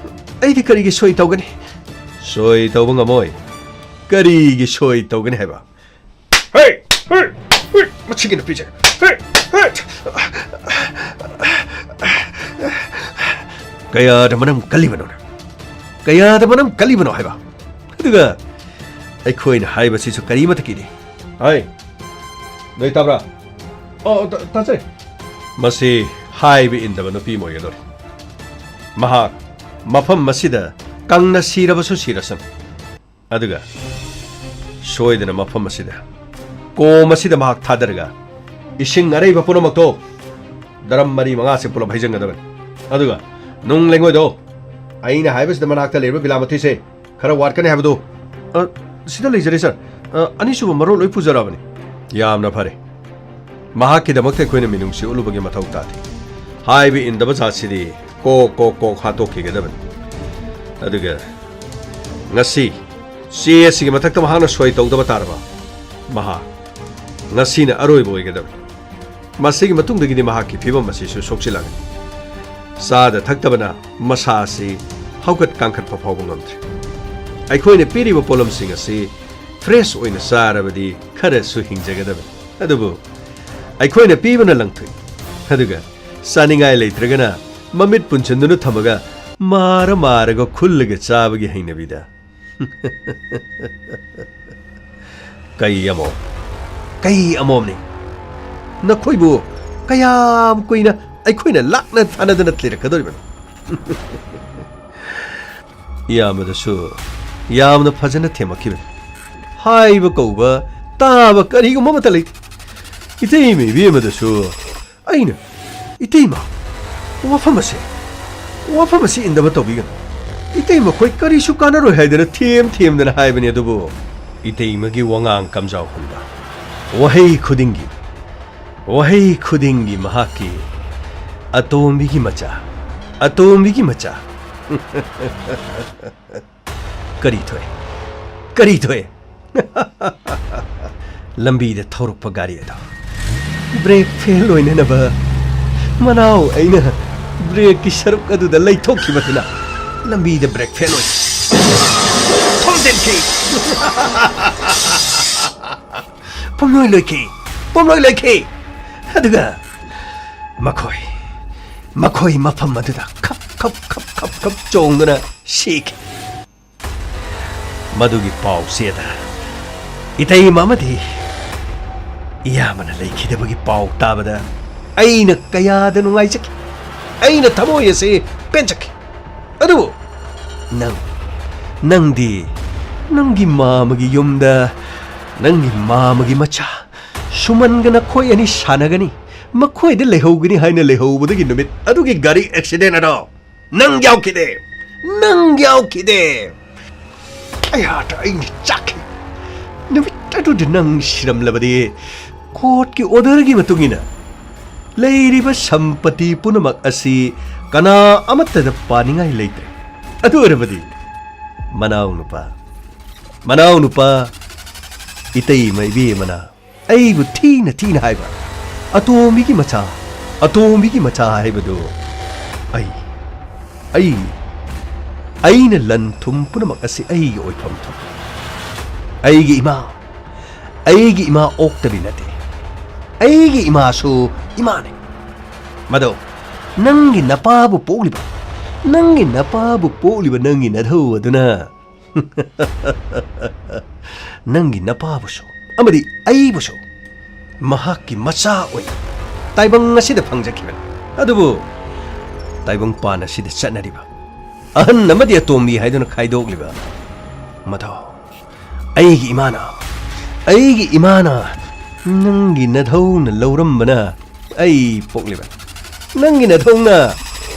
ꯑꯩꯗꯤ ꯀꯔꯤꯒꯤ ꯁꯣꯏ ꯇꯧꯒꯅꯤ? ꯁꯣꯏ ꯇꯧꯕ ꯉꯝꯃꯣꯏ꯫ ꯀꯔꯤꯒꯤ ꯁꯣꯏ ꯇꯧꯒꯅꯤ ꯍꯥꯏꯕ? ꯍꯦ! ꯍꯦ! ꯍꯦ! ꯃꯁꯤꯒꯤ ꯅꯨꯄꯤꯁꯦ! ꯍꯦ! ꯍꯦ! ꯀꯌꯥꯗ ꯃꯅꯝ ꯀꯜꯂꯤꯕꯅꯣ? ꯀꯌꯥꯗ ꯃꯅꯝ ꯀꯜꯂꯤꯕꯅꯣ ꯍꯥꯏꯕ? ꯑꯗꯨꯒ ꯑꯩꯈꯣꯏꯅ ꯍꯥꯏꯕꯁꯤꯁꯨ ꯀꯔꯤꯃꯠꯇ ꯀꯤꯗꯦ꯫ ꯍꯥꯏ, ꯅꯣꯏ ꯇꯥꯕ꯭ꯔꯥ? ꯑꯣ, ꯇꯥ-, ꯇꯥꯖꯩ꯫ ꯃꯁꯤ ꯍꯥꯏꯕ ꯏꯟꯗꯕ ꯅꯨꯄꯤ ꯑꯃ ꯑꯣꯏꯒꯗꯧꯔꯤ꯫ ꯃꯍꯥꯛ ꯃꯐꯝ ꯑꯁꯤꯗ ꯀꯪꯅ ꯁꯤꯔꯕꯁꯨ ꯁꯤꯔꯁꯅꯨ꯫ ꯑꯗꯨꯒ ꯁꯣꯏꯗꯅ ꯃꯐꯝ ꯑꯁꯤꯗ, ꯀꯣꯝ ꯑꯁꯤꯗ ꯃꯍꯥꯛ ꯊꯥꯗꯔꯒ ꯏꯁꯤꯡ ꯑꯔꯩꯕ ꯄꯨꯝꯅꯃꯛꯇꯣ ꯗ꯭ꯔꯝ ꯃꯔꯤ ꯃꯉꯥꯁꯦ ꯄꯨꯂꯞ ꯍꯩꯖꯤꯟꯒꯗꯕꯅꯤ꯫ ꯑꯗꯨꯒ ꯅꯨꯡ ꯂꯩꯉꯣꯏꯗꯣ ꯑꯩꯅ ꯍꯥꯏꯕꯁꯤꯗ ꯃꯅꯥꯛꯇ ꯂꯩꯔꯤꯕ ꯕꯤꯂꯥꯃꯊꯤꯁꯦ ꯈꯔ ꯋꯥꯠꯀꯅꯤ ꯍꯥꯏꯕꯗꯨ꯫ ꯑ, ꯁꯤꯗ ꯂꯩꯖꯔꯦ, ꯁꯥꯔ꯫ ꯑ, ꯑꯅꯤꯁꯨꯕ ꯃꯔꯣꯜ ꯂꯣꯏ ꯄꯨꯖꯔꯛꯑꯕꯅꯤ꯫ ꯌꯥꯝꯅ ꯐꯔꯦ꯫ ꯃꯍꯥꯛꯀꯤꯗꯃꯛꯇ ꯑꯩꯈꯣꯏꯅ ꯃꯤꯅꯨꯡꯁꯤ ꯎꯠꯂꯨꯕꯒꯤ ꯃꯊꯧ ꯇꯥꯗꯦ꯫ ꯍꯥꯏꯕ ꯏꯟꯗꯕ ꯖꯥꯠꯁꯤꯗꯤ ꯀꯣꯛ, ꯀꯣꯛ, ꯀꯣꯛ ꯍꯥꯠꯇꯣꯛꯈꯤꯒꯗꯕꯅꯤ꯫ ꯑꯗꯨꯒ ꯉꯁꯤ ꯆꯦ ꯑꯁꯤꯒꯤ ꯃꯊꯛꯇ ꯃꯍꯥꯛꯅ ꯁꯣꯏ ꯇꯧꯗꯕ ꯇꯥꯔꯕ, ꯃꯍꯥꯛ ꯉꯁꯤꯅ ꯑꯔꯣꯏꯕ ꯑꯣꯏꯒꯗꯕꯅꯤ꯫ ꯃꯁꯤꯒꯤ ꯃꯇꯨꯡꯗꯒꯤꯗꯤ ꯃꯍꯥꯛꯀꯤ ꯐꯤꯕꯝ ꯑꯁꯤꯁꯨ ꯁꯣꯛꯆꯤꯜꯂꯛꯀꯅꯤ꯫ ꯆꯥꯗ ꯊꯛꯇꯕꯅ ꯃꯁꯥ ꯑꯁꯤ ꯍꯧꯒꯠ ꯀꯥꯡꯈꯠꯄ ꯐꯥꯎꯕ ꯉꯝꯗ꯭ꯔꯦ꯫ ꯑꯩꯈꯣꯏꯅ ꯄꯤꯔꯤꯕ ꯄꯣꯠꯂꯝꯁꯤꯡ ꯑꯁꯤ ꯐ꯭ꯔꯦꯁ ꯑꯣꯏꯅ ꯆꯥꯔꯕꯗꯤ ꯈꯔꯁꯨ ꯍꯤꯡꯖꯒꯗꯕꯅꯤ꯫ ꯑꯗꯨꯕꯨ ꯑꯩꯈꯣꯏꯅ ꯄꯤꯕꯅ ꯂꯪꯊꯣꯛꯏ, ꯑꯗꯨꯒ ꯆꯥꯅꯤꯡꯉꯥꯏ ꯂꯩꯇ꯭ꯔꯒꯅ ꯃꯃꯤꯠ ꯄꯨꯟꯁꯤꯟꯗꯨꯅ ꯊꯝꯃꯒ ꯃꯥꯔ ꯃꯥꯔꯒ ꯈꯨꯜꯂꯒ ꯆꯥꯕꯒꯤ ꯍꯩꯅꯕꯤꯗ꯫ ꯀꯩ ꯑꯃꯣꯝ? ꯀꯩ ꯑꯃꯣꯝꯅꯤ? ꯅꯈꯣꯏꯕꯨ ꯀꯌꯥꯝ ꯀꯨꯏꯅ ꯑꯩꯈꯣꯏꯅ ꯂꯥꯛꯅ ꯊꯥꯅꯗꯅ ꯂꯩꯔꯛꯀꯗꯧꯔꯤꯕꯅꯣ? ꯏꯌꯥꯝꯕꯗꯁꯨ ꯌꯥꯝꯅ ꯐꯖꯅ ꯊꯦꯝꯃꯛꯈꯤꯕꯅꯤ꯫ ꯍꯥꯏꯕ ꯀꯧꯕ ꯇꯥꯕ ꯀꯔꯤꯒꯨꯝꯕ ꯑꯃꯠꯇ ꯂꯩꯇꯦ꯫ ꯏꯇꯩꯃ ꯏꯕꯦꯝꯃꯗꯁꯨ ꯑꯩꯅ, "ꯏꯇꯩꯃ, ꯋꯥꯐꯝ ꯑꯁꯦ, ꯋꯥꯐꯝ ꯑꯁꯤ ꯏꯟꯗꯕ ꯇꯧꯕꯤꯒꯅꯨ꯫ ꯏꯇꯩꯃ ꯈꯣꯏ ꯀꯔꯤꯁꯨ ꯀꯥꯟꯅꯔꯣꯏ" ꯍꯥꯏꯗꯅ ꯊꯦꯝ ꯊꯦꯝꯗꯅ ꯍꯥꯏꯕꯅꯤ꯫ ꯑꯗꯨꯕꯨ ꯏꯇꯩꯃꯒꯤ ꯋꯥꯉꯥꯡ ꯀꯝꯖꯥꯎ ꯍꯨꯟꯕ, ꯋꯥꯍꯩ ꯈꯨꯗꯤꯡꯒꯤ, ꯋꯥꯍꯩ ꯈꯨꯗꯤꯡꯒꯤ ꯃꯍꯥꯛꯀꯤ "ꯑꯇꯣꯝꯕꯤꯒꯤ ꯃꯆꯥ, ꯑꯇꯣꯝꯕꯤꯒꯤ ꯃꯆꯥ"꯫ ꯀꯔꯤ ꯊꯣꯛꯑꯦ? ꯀꯔꯤ ꯊꯣꯛꯑꯦ? ꯂꯝꯕꯤꯗ ꯊꯧꯔꯛꯄ ꯒꯥꯔꯤ ꯑꯗꯣ ꯕ꯭ꯔꯦꯛ ꯐꯦꯜ ꯑꯣꯏꯅꯅꯕ ꯃꯅꯥꯎ ꯑꯩꯅ ꯕ꯭ꯔꯦꯛꯀꯤ ꯁꯔꯨꯛ ꯑꯗꯨꯗ ꯂꯩꯊꯣꯛꯈꯤꯕꯗꯨꯅ ꯂꯝꯕꯤꯗ ꯕ꯭ꯔꯦꯛ ꯐꯦꯜ ꯑꯣꯏ ꯊꯣꯝꯖꯤꯟꯈꯤ꯫ ꯄꯨꯝꯂꯣꯏ ꯂꯣꯏꯈꯤ, ꯄꯨꯝꯂꯣꯏ ꯂꯣꯏꯈꯤ꯫ ꯑꯗꯨꯒ ꯃꯈꯣꯏ, ꯃꯈꯣꯏ ꯃꯐꯝ ꯑꯗꯨꯗ ꯈꯞ ꯈꯞ ꯈꯞ ꯈꯞ ꯈꯞ ꯆꯣꯡꯗꯨꯅ ꯁꯤꯈꯤ꯫ ꯃꯗꯨꯒꯤ ꯄꯥꯎ ꯆꯦꯗ ꯏꯇꯩꯃ ꯑꯃꯗꯤ ꯏꯌꯥꯝꯕꯅ ꯂꯩꯈꯤꯗꯕꯒꯤ ꯄꯥꯎ ꯇꯥꯕꯗ ꯑꯩꯅ ꯀꯌꯥꯗ ꯅꯨꯡꯉꯥꯏꯖꯈꯤ꯫ ꯑꯩꯅ ꯊꯃꯣꯏ ꯑꯁꯤ ꯄꯦꯟꯖꯈꯤ꯫ ꯑꯗꯨꯕꯨ ꯅꯪ, ꯅꯪꯗꯤ ꯅꯪꯒꯤ ꯃꯥꯃꯒꯤ ꯌꯨꯝꯗ ꯅꯪꯒꯤ ꯃꯥꯃꯒꯤ ꯃꯆꯥ ꯁꯨꯃꯟꯒ ꯅꯈꯣꯏ ꯑꯅꯤ ꯁꯥꯟꯅꯒꯅꯤ, ꯃꯈꯣꯏꯗ ꯂꯩꯍꯧꯒꯅꯤ ꯍꯥꯏꯅ ꯂꯩꯍꯧꯕꯗꯒꯤ ꯅꯨꯃꯤꯠ ꯑꯗꯨꯒꯤ ꯒꯥꯔꯤ ꯑꯦꯛꯁꯤꯗꯦꯟ ꯑꯗꯣ ꯅꯪ ꯌꯥꯎꯈꯤꯗꯦ, ꯅꯪ ꯌꯥꯎꯈꯤꯗꯦ꯫ ꯑꯩꯍꯥꯛ ꯑꯩꯅ ꯆꯥꯛꯈꯤ꯫ ꯅꯨꯃꯤꯠ ꯑꯗꯨꯗ ꯅꯪ ꯁꯤꯔꯝꯂꯕꯗꯤ ꯀꯣꯔꯠꯀꯤ ꯑꯣꯔꯗꯔꯒꯤ ꯃꯇꯨꯡ ꯏꯟꯅ ꯂꯩꯔꯤꯕ ꯁꯝꯄꯇꯤ ꯄꯨꯝꯅꯃꯛ ꯑꯁꯤ ꯀꯅꯥ ꯑꯃꯠꯇꯗ ꯄꯥꯅꯤꯡꯉꯥꯏ ꯂꯩꯇ꯭ꯔꯦ꯫ ꯑꯗꯨ ꯑꯣꯏꯔꯕꯗꯤ ꯃꯅꯥꯎ ꯅꯨꯄꯥ, ꯃꯅꯥꯎ ꯅꯨꯄꯥ, ꯏꯇꯩꯃ ꯏꯕꯦꯝꯃꯅ ꯑꯩꯕꯨ ꯊꯤꯅ ꯊꯤꯅ ꯍꯥꯏꯕ, "ꯑꯇꯣꯝꯕꯤꯒꯤ ꯃꯆꯥ, ꯑꯇꯣꯝꯕꯤꯒꯤ ꯃꯆꯥ" ꯍꯥꯏꯕꯗꯨ ꯑꯩ, ꯑꯩ, ꯑꯩꯅ ꯂꯟ ꯊꯨꯝ ꯄꯨꯝꯅꯃꯛ ꯑꯁꯤ ꯑꯩꯒꯤ ꯑꯣꯏꯐꯝ ꯊꯣꯛꯏ꯫ ꯑꯩꯒꯤ ꯏꯃꯥ, ꯑꯩꯒꯤ ꯏꯃꯥ ꯑꯣꯛꯇꯕꯤ ꯅꯠꯇꯦ꯫ ꯑꯩꯒꯤ ꯏꯃꯥꯁꯨ ꯏꯃꯥꯅꯤ꯫ ꯃꯗꯣ ꯅꯪꯒꯤ ꯅꯄꯥꯕꯨ ꯄꯣꯛꯂꯤꯕ, ꯅꯪꯒꯤ ꯅꯄꯥꯕꯨ ꯄꯣꯛꯂꯤꯕ ꯅꯪꯒꯤ ꯅꯙꯧ ꯑꯗꯨꯅ ꯅꯪꯒꯤ ꯅꯄꯥꯕꯨꯁꯨ ꯑꯃꯗꯤ ꯑꯩꯕꯨꯁꯨ ꯃꯍꯥꯛꯀꯤ ꯃꯆꯥ ꯑꯣꯏꯅ ꯇꯥꯏꯕꯪ ꯑꯁꯤꯗ ꯐꯪꯖꯈꯤꯕꯅꯤ꯫ ꯑꯗꯨꯕꯨ ꯇꯥꯏꯕꯪꯄꯥꯟ ꯑꯁꯤꯗ ꯆꯠꯅꯔꯤꯕ ꯑꯍꯟ ꯑꯃꯗꯤ ꯑꯇꯣꯝꯕꯤ ꯍꯥꯏꯗꯨꯅ ꯈꯥꯏꯗꯣꯛꯂꯤꯕ ꯃꯊꯧ ꯑꯩꯒꯤ ꯏꯃꯥꯅ, ꯑꯩꯒꯤ ꯏꯃꯥꯅ ꯅꯪꯒꯤ ꯅꯙꯧꯅ ꯂꯧꯔꯝꯕꯅ ꯑꯩ ꯄꯣꯛꯂꯤꯕꯅꯤ꯫ ꯅꯪꯒꯤ ꯅꯙꯧꯅ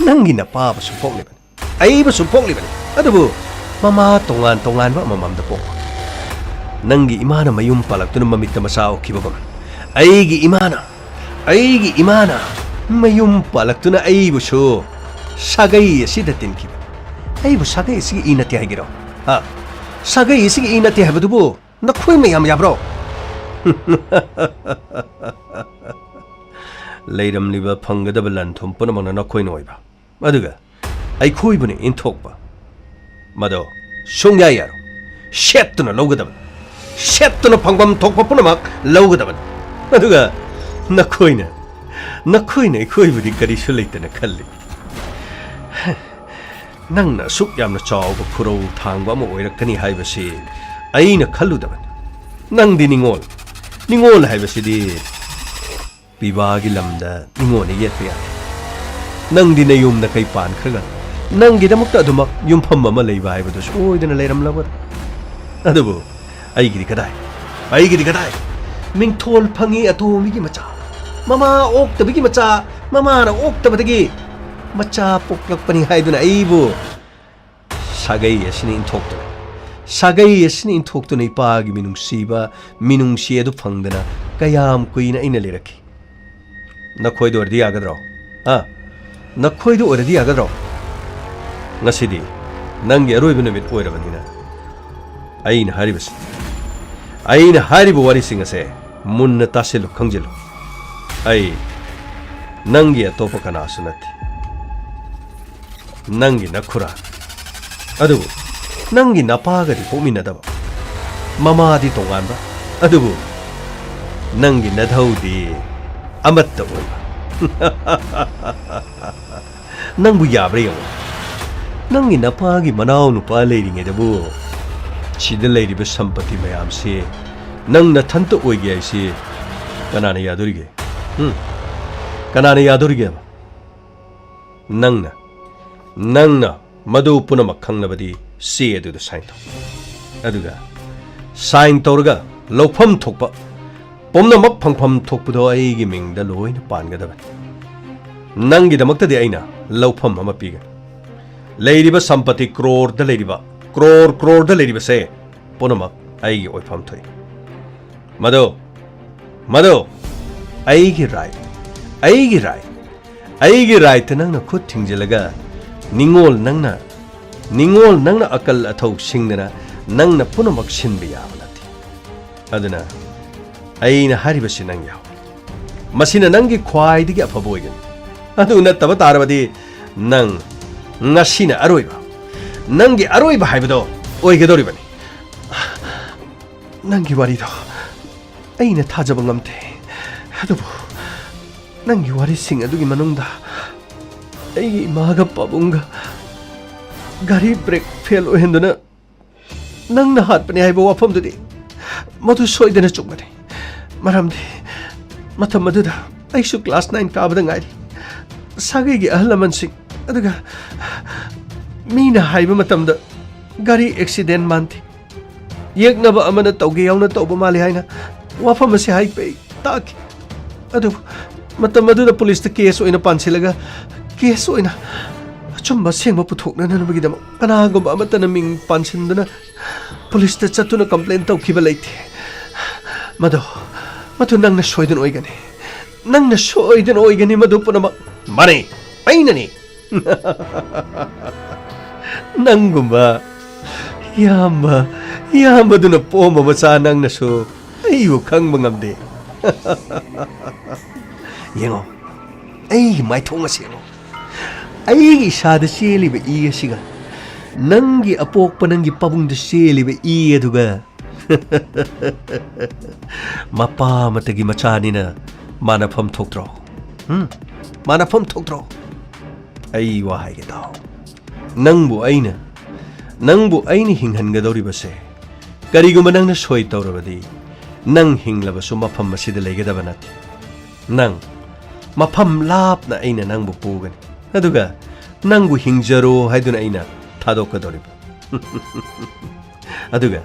ꯅꯪꯒꯤ ꯅꯄꯥꯕꯨꯁꯨ ꯄꯣꯛꯂꯤꯕꯅꯤ꯫ ꯑꯩꯕꯨꯁꯨ ꯄꯣꯛꯂꯤꯕꯅꯤ꯫ ꯑꯗꯨꯕꯨ ꯃꯃꯥ ꯇꯣꯉꯥꯟ ꯇꯣꯉꯥꯟꯕ ꯑꯃꯃꯝꯗ ꯄꯣꯛꯄ꯫ ꯅꯪꯒꯤ ꯏꯃꯥꯅ ꯃꯌꯨꯝ ꯄꯥꯜꯂꯛꯇꯨꯅ ꯃꯃꯤꯠꯇ ꯃꯆꯥ ꯎꯈꯤꯕꯒꯨꯝ, ꯑꯩꯒꯤ ꯏꯃꯥꯅ, ꯑꯩꯒꯤ ꯏꯃꯥꯅ ꯃꯌꯨꯝ ꯄꯥꯜꯂꯛꯇꯨꯅ ꯑꯩꯕꯨꯁꯨ ꯁꯥꯒꯩ ꯑꯁꯤꯗ ꯇꯤꯟꯈꯤꯕꯅꯤ꯫ ꯑꯩꯕꯨ ꯁꯥꯒꯩ ꯑꯁꯤꯒꯤ ꯏ ꯅꯠꯇꯦ ꯍꯥꯏꯒꯦꯔꯣ? ꯍꯥ? ꯁꯥꯒꯩ ꯑꯁꯤꯒꯤ ꯏ ꯅꯠꯇꯦ ꯍꯥꯏꯕꯗꯨꯕꯨ ꯅꯈꯣꯏ ꯃꯌꯥꯝ ꯌꯥꯕ꯭ꯔꯣ? ꯂꯩꯔꯝꯂꯤꯕ ꯐꯪꯒꯗꯕ ꯂꯟ ꯊꯨꯝ ꯄꯨꯝꯅꯃꯛꯅ ꯅꯈꯣꯏꯅ ꯑꯣꯏꯕ, ꯑꯗꯨꯒ ꯑꯩꯈꯣꯏꯕꯨꯅ ꯏꯟꯊꯣꯛꯄ, ꯃꯗꯣ ꯁꯨꯡꯌꯥ ꯌꯥꯔꯣꯏ꯫ ꯁꯦꯠꯇꯨꯅ ꯂꯧꯒꯗꯕꯅꯤ꯫ ꯁꯦꯠꯇꯨꯅ ꯐꯪꯐꯝ ꯊꯣꯛꯄ ꯄꯨꯝꯅꯃꯛ ꯂꯧꯒꯗꯕꯅꯤ꯫ ꯑꯗꯨꯒ ꯅꯈꯣꯏꯅ, ꯅꯈꯣꯏꯅ ꯑꯩꯈꯣꯏꯕꯨꯗꯤ ꯀꯔꯤꯁꯨ ꯂꯩꯇꯅ ꯈꯜꯂꯤ꯫ ꯅꯪꯅ ꯑꯁꯨꯛ ꯌꯥꯝꯅ ꯆꯥꯎꯕ ꯈꯨꯔꯧ ꯊꯥꯡꯕ ꯑꯃ ꯑꯣꯏꯔꯛꯀꯅꯤ ꯍꯥꯏꯕꯁꯤ ꯑꯩꯅ ꯈꯜꯂꯨꯗꯕꯅꯤ꯫ ꯅꯪꯗꯤ ꯅꯤꯉꯣꯜ, ꯅꯤꯉꯣꯜ ꯍꯥꯏꯕꯁꯤꯗꯤ ꯄꯤꯕꯥꯒꯤ ꯂꯝꯗ ꯅꯤꯉꯣꯜꯅ ꯌꯦꯠꯄ ꯌꯥꯗꯦ꯫ ꯅꯪꯗꯤ ꯅꯌꯨꯝ ꯅꯀꯩ ꯄꯥꯟꯈ꯭ꯔꯒ ꯅꯪꯒꯤꯗꯃꯛꯇ ꯑꯗꯨꯃꯛ ꯌꯨꯝꯐꯝ ꯑꯃ ꯂꯩꯕ ꯍꯥꯏꯕꯗꯨ ꯁꯣꯏꯗꯅ ꯂꯩꯔꯝꯂꯕꯅꯤ꯫ ꯑꯗꯨꯕꯨ ꯑꯩꯒꯤꯗꯤ ꯀꯗꯥꯏ? ꯑꯩꯒꯤꯗꯤ ꯀꯗꯥꯏ? ꯃꯤꯡꯊꯣꯜ ꯐꯪꯉꯤ ꯑꯇꯣꯝꯕꯤꯒꯤ ꯃꯆꯥ, ꯃꯃꯥ ꯑꯣꯛꯇꯕꯒꯤ ꯃꯆꯥ, ꯃꯃꯥꯅ ꯑꯣꯛꯇꯕꯗꯒꯤ ꯃꯆꯥ ꯄꯣꯛꯂꯛꯄꯅꯤ ꯍꯥꯏꯗꯨꯅ ꯑꯩꯕꯨ ꯁꯥꯒꯩ ꯑꯁꯤꯅ ꯏꯟꯊꯣꯛꯇꯨꯅ, ꯁꯥꯒꯩ ꯑꯁꯤꯅ ꯏꯟꯊꯣꯛꯇꯨꯅ ꯏꯄꯥꯒꯤ ꯃꯤꯅꯨꯡꯁꯤꯕ, ꯃꯤꯅꯨꯡꯁꯤ ꯑꯗꯨ ꯐꯪꯗꯅ ꯀꯌꯥꯝ ꯀꯨꯏꯅ ꯑꯩꯅ ꯂꯩꯔꯛꯈꯤ? ꯅꯈꯣꯏꯗ ꯑꯣꯏꯔꯗꯤ ꯌꯥꯒꯗ꯭ꯔꯣ? ꯍꯥ? ꯅꯈꯣꯏꯗ ꯑꯣꯏꯔꯗꯤ ꯌꯥꯒꯗ꯭ꯔꯣ? ꯉꯁꯤꯗꯤ ꯅꯪꯒꯤ ꯑꯔꯣꯏꯕ ꯅꯨꯃꯤꯠ ꯑꯣꯏꯔꯕꯅꯤꯅ, ꯑꯩꯅ ꯍꯥꯏꯔꯤꯕꯁꯤ, ꯑꯩꯅ ꯍꯥꯏꯔꯤꯕ ꯋꯥꯔꯤꯁꯤꯡ ꯑꯁꯦ ꯃꯨꯟꯅ ꯇꯥꯁꯤꯜꯂꯨ, ꯈꯪꯖꯤꯜꯂꯨ꯫ ꯑꯩ ꯅꯪꯒꯤ ꯑꯇꯣꯞꯄ ꯀꯅꯥꯁꯨ ꯅꯠꯇꯦ꯫ ꯅꯪꯒꯤ ꯅꯈꯨꯔꯥ꯫ ꯑꯗꯨꯕꯨ ꯅꯪꯒꯤ ꯅꯄꯥꯒꯗꯤ ꯄꯣꯛꯃꯤꯟꯅꯗꯕ, ꯃꯃꯥꯗꯤ ꯇꯣꯉꯥꯟꯕ, ꯑꯗꯨꯕꯨ ꯅꯪꯒꯤ ꯅꯙꯧꯗꯤ ꯑꯃꯠꯇ ꯑꯣꯏꯕ꯫ ꯅꯪꯕꯨ ꯌꯥꯕ꯭ꯔꯥ ꯌꯦꯡꯉꯨ꯫ ꯅꯪꯒꯤ ꯅꯄꯥꯒꯤ ꯃꯅꯥꯎ ꯅꯨꯄꯥ ꯂꯩꯔꯤꯉꯩꯗꯕꯨ ꯁꯤꯗ ꯂꯩꯔꯤꯕ ꯁꯝꯄꯇꯤ ꯃꯌꯥꯝꯁꯤ ꯅꯪ ꯅꯊꯟꯇ ꯑꯣꯏꯒꯦ ꯍꯥꯏꯁꯤ ꯀꯅꯥꯅ ꯌꯥꯗꯣꯔꯤꯒꯦ? ꯎꯝ? ꯀꯅꯥꯅ ꯌꯥꯗꯣꯔꯤꯒꯦꯕ? ꯅꯪꯅ, ꯅꯪꯅ ꯃꯗꯨ ꯄꯨꯝꯅꯃꯛ ꯈꯪꯂꯕꯗꯤ ꯆꯦ ꯑꯗꯨꯗ ꯁꯥꯏꯟ ꯇꯧ꯫ ꯑꯗꯨꯒ ꯁꯥꯏꯟ ꯇꯧꯔꯒ ꯂꯧꯐꯝ ꯊꯣꯛꯄ ꯄꯨꯝꯅꯃꯛ ꯐꯪꯐꯝ ꯊꯣꯛꯄꯗꯣ ꯑꯩꯒꯤ ꯃꯤꯡꯗ ꯂꯣꯏꯅ ꯄꯥꯟꯒꯗꯕꯅꯤ꯫ ꯅꯪꯒꯤꯗꯃꯛꯇꯗꯤ ꯑꯩꯅ ꯂꯧꯐꯝ ꯑꯃ ꯄꯤꯒꯅꯤ꯫ ꯂꯩꯔꯤꯕ ꯁꯝꯄꯇꯤ ꯀ꯭ꯔꯣꯔꯗ ꯂꯩꯔꯤꯕ, ꯀ꯭ꯔꯣꯔ ꯀ꯭ꯔꯣꯔꯗ ꯂꯩꯔꯤꯕꯁꯦ ꯄꯨꯝꯅꯃꯛ ꯑꯩꯒꯤ ꯑꯣꯏꯐꯝ ꯊꯣꯛꯏ꯫ ꯃꯗꯨ, ꯃꯗꯨ ꯑꯩꯒꯤ ꯔꯥꯏꯠ, ꯑꯩꯒꯤ ꯔꯥꯏꯠ, ꯑꯩꯒꯤ ꯔꯥꯏꯠꯇ ꯅꯪꯅ ꯈꯨꯠ ꯊꯤꯡꯖꯤꯜꯂꯒ ꯅꯤꯡꯉꯣꯜ ꯅꯪꯅ, ꯅꯤꯡꯉꯣꯜ ꯅꯪꯅ ꯑꯀꯜ ꯑꯊꯧ ꯁꯤꯡꯗꯅ ꯅꯪꯅ ꯄꯨꯝꯅꯃꯛ ꯁꯤꯟꯕ ꯌꯥꯕ ꯅꯠꯇꯦ꯫ ꯑꯗꯨꯅ ꯑꯩꯅ ꯍꯥꯏꯔꯤꯕꯁꯤ ꯅꯪ ꯌꯥꯎ꯫ ꯃꯁꯤꯅ ꯅꯪꯒꯤ ꯈ꯭ꯋꯥꯏꯗꯒꯤ ꯑꯐꯕ ꯑꯣꯏꯒꯅꯤ꯫ ꯑꯗꯨ ꯅꯠꯇꯕ ꯇꯥꯔꯕꯗꯤ ꯅꯪ ꯉꯁꯤꯅ ꯑꯔꯣꯏꯕ, ꯅꯪꯒꯤ ꯑꯔꯣꯏꯕ ꯍꯥꯏꯕꯗꯣ ꯑꯣꯏꯒꯗꯧꯔꯤꯕꯅꯤ꯫ ꯅꯪꯒꯤ ꯋꯥꯔꯤꯗꯣ ꯑꯩꯅ ꯊꯥꯖꯕ ꯉꯝꯗꯦ, ꯑꯗꯨꯕꯨ ꯅꯪꯒꯤ ꯋꯥꯔꯤꯁꯤꯡ ꯑꯗꯨꯒꯤ ꯃꯅꯨꯡꯗ ꯑꯩꯒꯤ ꯏꯃꯥꯒ ꯄꯥꯕꯨꯡꯒ ꯒꯥꯔꯤ ꯕ꯭ꯔꯦꯛ ꯐꯦꯜ ꯑꯣꯏꯍꯟꯗꯨꯅ ꯅꯪꯅ ꯍꯥꯠꯄꯅꯤ ꯍꯥꯏꯕ ꯋꯥꯐꯝꯗꯨꯗꯤ ꯃꯗꯨ ꯁꯣꯏꯗꯅ ꯆꯨꯝꯒꯅꯤ꯫ ꯃꯔꯝꯗꯤ ꯃꯇꯝ ꯑꯗꯨꯗ ꯑꯩꯁꯨ ꯀ꯭ꯂꯥꯁ ꯅꯥꯏꯟ ꯀꯥꯕꯗ ꯉꯥꯏꯔꯤ꯫ ꯁꯥꯒꯩꯒꯤ ꯑꯍꯜ ꯂꯃꯟꯁꯤꯡ, ꯑꯗꯨꯒ ꯃꯤꯅ ꯍꯥꯏꯕ ꯃꯇꯝꯗ ꯒꯥꯔꯤ ꯑꯦꯛꯁꯤꯗꯦꯟ ꯃꯥꯟꯗꯦ, ꯌꯦꯛꯅꯕ ꯑꯃꯅ ꯇꯧꯒꯦ ꯌꯥꯎꯅ ꯇꯧꯕ ꯃꯥꯜꯂꯤ ꯍꯥꯏꯅ ꯋꯥꯐꯝ ꯑꯁꯤ ꯍꯥꯏꯕ ꯑꯩ ꯇꯥꯈꯤ꯫ ꯑꯗꯨꯕꯨ ꯃꯇꯝ ꯑꯗꯨꯗ ꯄꯨꯂꯤꯁꯇ ꯀꯦꯁ ꯑꯣꯏꯅ ꯄꯥꯟꯁꯤꯜꯂꯒ, ꯀꯦꯁ ꯑꯣꯏꯅ ꯑꯆꯨꯝꯕ ꯑꯁꯦꯡꯕ ꯄꯨꯊꯣꯛꯅꯅꯕꯒꯤꯗꯃꯛ ꯀꯅꯥꯒꯨꯝꯕ ꯑꯃꯠꯇꯅ ꯃꯤꯡ ꯄꯥꯟꯁꯤꯟꯗꯨꯅ ꯄꯨꯂꯤꯁꯇ ꯆꯠꯇꯨꯅ ꯀꯝꯄ꯭ꯂꯦꯟ ꯇꯧꯈꯤꯕ ꯂꯩꯇꯦ꯫ ꯃꯗꯨ, ꯃꯗꯨ ꯅꯪꯅ ꯁꯣꯏꯗꯅ ꯑꯣꯏꯒꯅꯤ꯫ ꯅꯪꯅ ꯁꯣꯏꯗꯅ ꯑꯣꯏꯒꯅꯤ ꯃꯗꯨ ꯄꯨꯝꯅꯃꯛ꯫ ꯃꯥꯅꯤ, ꯑꯩꯅꯅꯤ꯫ ꯅꯪꯒꯨꯝꯕ ꯏꯌꯥꯝꯕ, ꯏꯌꯥꯝꯕꯗꯨꯅ ꯄꯣꯝꯕ ꯃꯆꯥ ꯅꯪꯅꯁꯨ ꯑꯩꯕꯨ ꯈꯪꯕ ꯉꯝꯗꯦ꯫ ꯌꯦꯡꯉꯣ, ꯑꯩꯒꯤ ꯃꯥꯏꯊꯣꯡ ꯑꯁꯤ ꯌꯦꯡꯉꯣ꯫ ꯑꯩꯒꯤ ꯏꯁꯥꯗ ꯆꯦꯜꯂꯤꯕ ꯏ ꯑꯁꯤꯒ ꯅꯪꯒꯤ ꯑꯄꯣꯛꯄ ꯅꯪꯒꯤ ꯄꯥꯕꯨꯡꯗ ꯆꯦꯜꯂꯤꯕ ꯏ ꯑꯗꯨꯒ ꯃꯄꯥ ꯑꯃꯠꯇꯒꯤ ꯃꯆꯥꯅꯤꯅ ꯃꯥꯟꯅꯐꯝ ꯊꯣꯛꯇ꯭ꯔꯣ? ꯎꯝ? ꯃꯥꯟꯅꯐꯝ ꯊꯣꯛꯇ꯭ꯔꯣ? ꯑꯩ ꯋꯥ ꯍꯥꯏꯒꯦ ꯇꯥꯎ꯫ ꯅꯪꯕꯨ ꯑꯩꯅ, ꯅꯪꯕꯨ ꯑꯩꯅ ꯍꯤꯡꯍꯟꯒꯗꯧꯔꯤꯕꯁꯦ, ꯀꯔꯤꯒꯨꯝꯕ ꯅꯪꯅ ꯁꯣꯏ ꯇꯧꯔꯕꯗꯤ, ꯅꯪ ꯍꯤꯡꯂꯕꯁꯨ ꯃꯐꯝ ꯑꯁꯤꯗ ꯂꯩꯒꯗꯕ ꯅꯠꯇꯦ꯫ ꯅꯪ, ꯃꯐꯝ ꯂꯥꯞꯅ ꯑꯩꯅ ꯅꯪꯕꯨ ꯄꯨꯒꯅꯤ, ꯑꯗꯨꯒ ꯅꯪꯕꯨ ꯍꯤꯡꯖꯔꯣ ꯍꯥꯏꯗꯨꯅ ꯑꯩꯅ ꯊꯥꯗꯣꯛꯀꯗꯧꯔꯤꯕ꯫ ꯑꯗꯨꯒ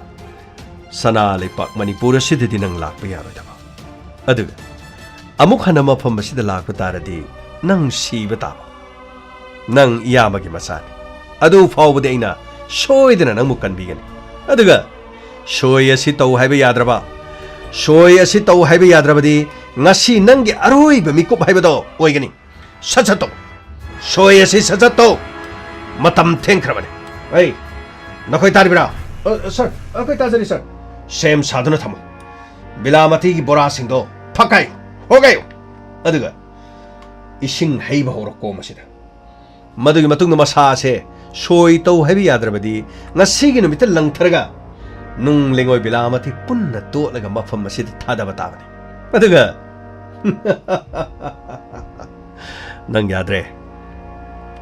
ꯁꯅꯥ ꯂꯩꯄꯥꯛ ꯃꯅꯤꯄꯨꯔ ꯑꯁꯤꯗꯗꯤ ꯅꯪ ꯂꯥꯛꯄ ꯌꯥꯔꯣꯏꯗꯕ꯫ ꯑꯗꯨꯒ ꯑꯃꯨꯛ ꯍꯟꯅ ꯃꯐꯝ ꯑꯁꯤꯗ ꯂꯥꯛꯄ ꯇꯥꯔꯗꯤ ꯅꯪ ꯁꯤꯕ ꯇꯥꯕ꯫ ꯅꯪ ꯏꯌꯥꯝꯕꯒꯤ ꯃꯆꯥꯅꯤ꯫ ꯑꯗꯨ ꯐꯥꯎꯕꯗꯤ ꯑꯩꯅ ꯁꯣꯏꯗꯅ ꯅꯪꯕꯨ ꯀꯟꯕꯤꯒꯅꯤ꯫ ꯑꯗꯨꯒ ꯁꯣꯏ ꯑꯁꯤ ꯇꯧ ꯍꯥꯏꯕ ꯌꯥꯗ꯭ꯔꯕ, ꯁꯣꯏ ꯑꯁꯤ ꯇꯧ ꯍꯥꯏꯕ ꯌꯥꯗ꯭ꯔꯕꯗꯤ ꯉꯁꯤ ꯅꯪꯒꯤ ꯑꯔꯣꯏꯕ ꯃꯤꯀꯨꯞ ꯍꯥꯏꯕꯗꯣ ꯑꯣꯏꯒꯅꯤ꯫ ꯁꯠ ꯁꯠ ꯇꯧ꯫ ꯁꯣꯏ ꯑꯁꯤ ꯁꯠ ꯁꯠ ꯇꯧ꯫ ꯃꯇꯝ ꯊꯦꯡꯈ꯭ꯔꯕꯅꯤ꯫ ꯑꯩ, ꯅꯈꯣꯏ ꯇꯥꯔꯤꯕ꯭ꯔꯥ? ꯑ, ꯁꯥꯔ, ꯑꯩꯈꯣꯏ ꯇꯥꯖꯔꯤ, ꯁꯥꯔ꯫ ꯁꯦꯝ ꯁꯥꯗꯨꯅ ꯊꯝꯃꯨ꯫ ꯕꯤꯂꯥꯃꯇꯤꯒꯤ ꯕꯣꯔꯥꯁꯤꯡꯗꯣ ꯐꯛꯀꯥꯏꯌꯨ, ꯍꯣꯒꯥꯏꯌꯨ꯫ ꯑꯗꯨꯒ ꯏꯁꯤꯡ ꯍꯩꯕ ꯍꯧꯔꯣ ꯀꯣꯝ ꯑꯁꯤꯗ꯫ ꯃꯗꯨꯒꯤ ꯃꯇꯨꯡꯗ ꯃꯁꯥ ꯑꯁꯦ ꯁꯣꯏ ꯇꯧ ꯍꯥꯏꯕ ꯌꯥꯗ꯭ꯔꯕꯗꯤ ꯉꯁꯤꯒꯤ ꯅꯨꯃꯤꯠꯇ ꯂꯪꯊꯔꯒ ꯅꯨꯡ ꯂꯩꯉꯣꯏ ꯕꯤꯂꯥꯃꯇꯤ ꯄꯨꯟꯅ ꯇꯣꯠꯂꯒ ꯃꯐꯝ ꯑꯁꯤꯗ ꯊꯥꯗꯕ ꯇꯥꯕꯅꯤ꯫ ꯑꯗꯨꯒ ꯅꯪ ꯌꯥꯗ꯭ꯔꯦ,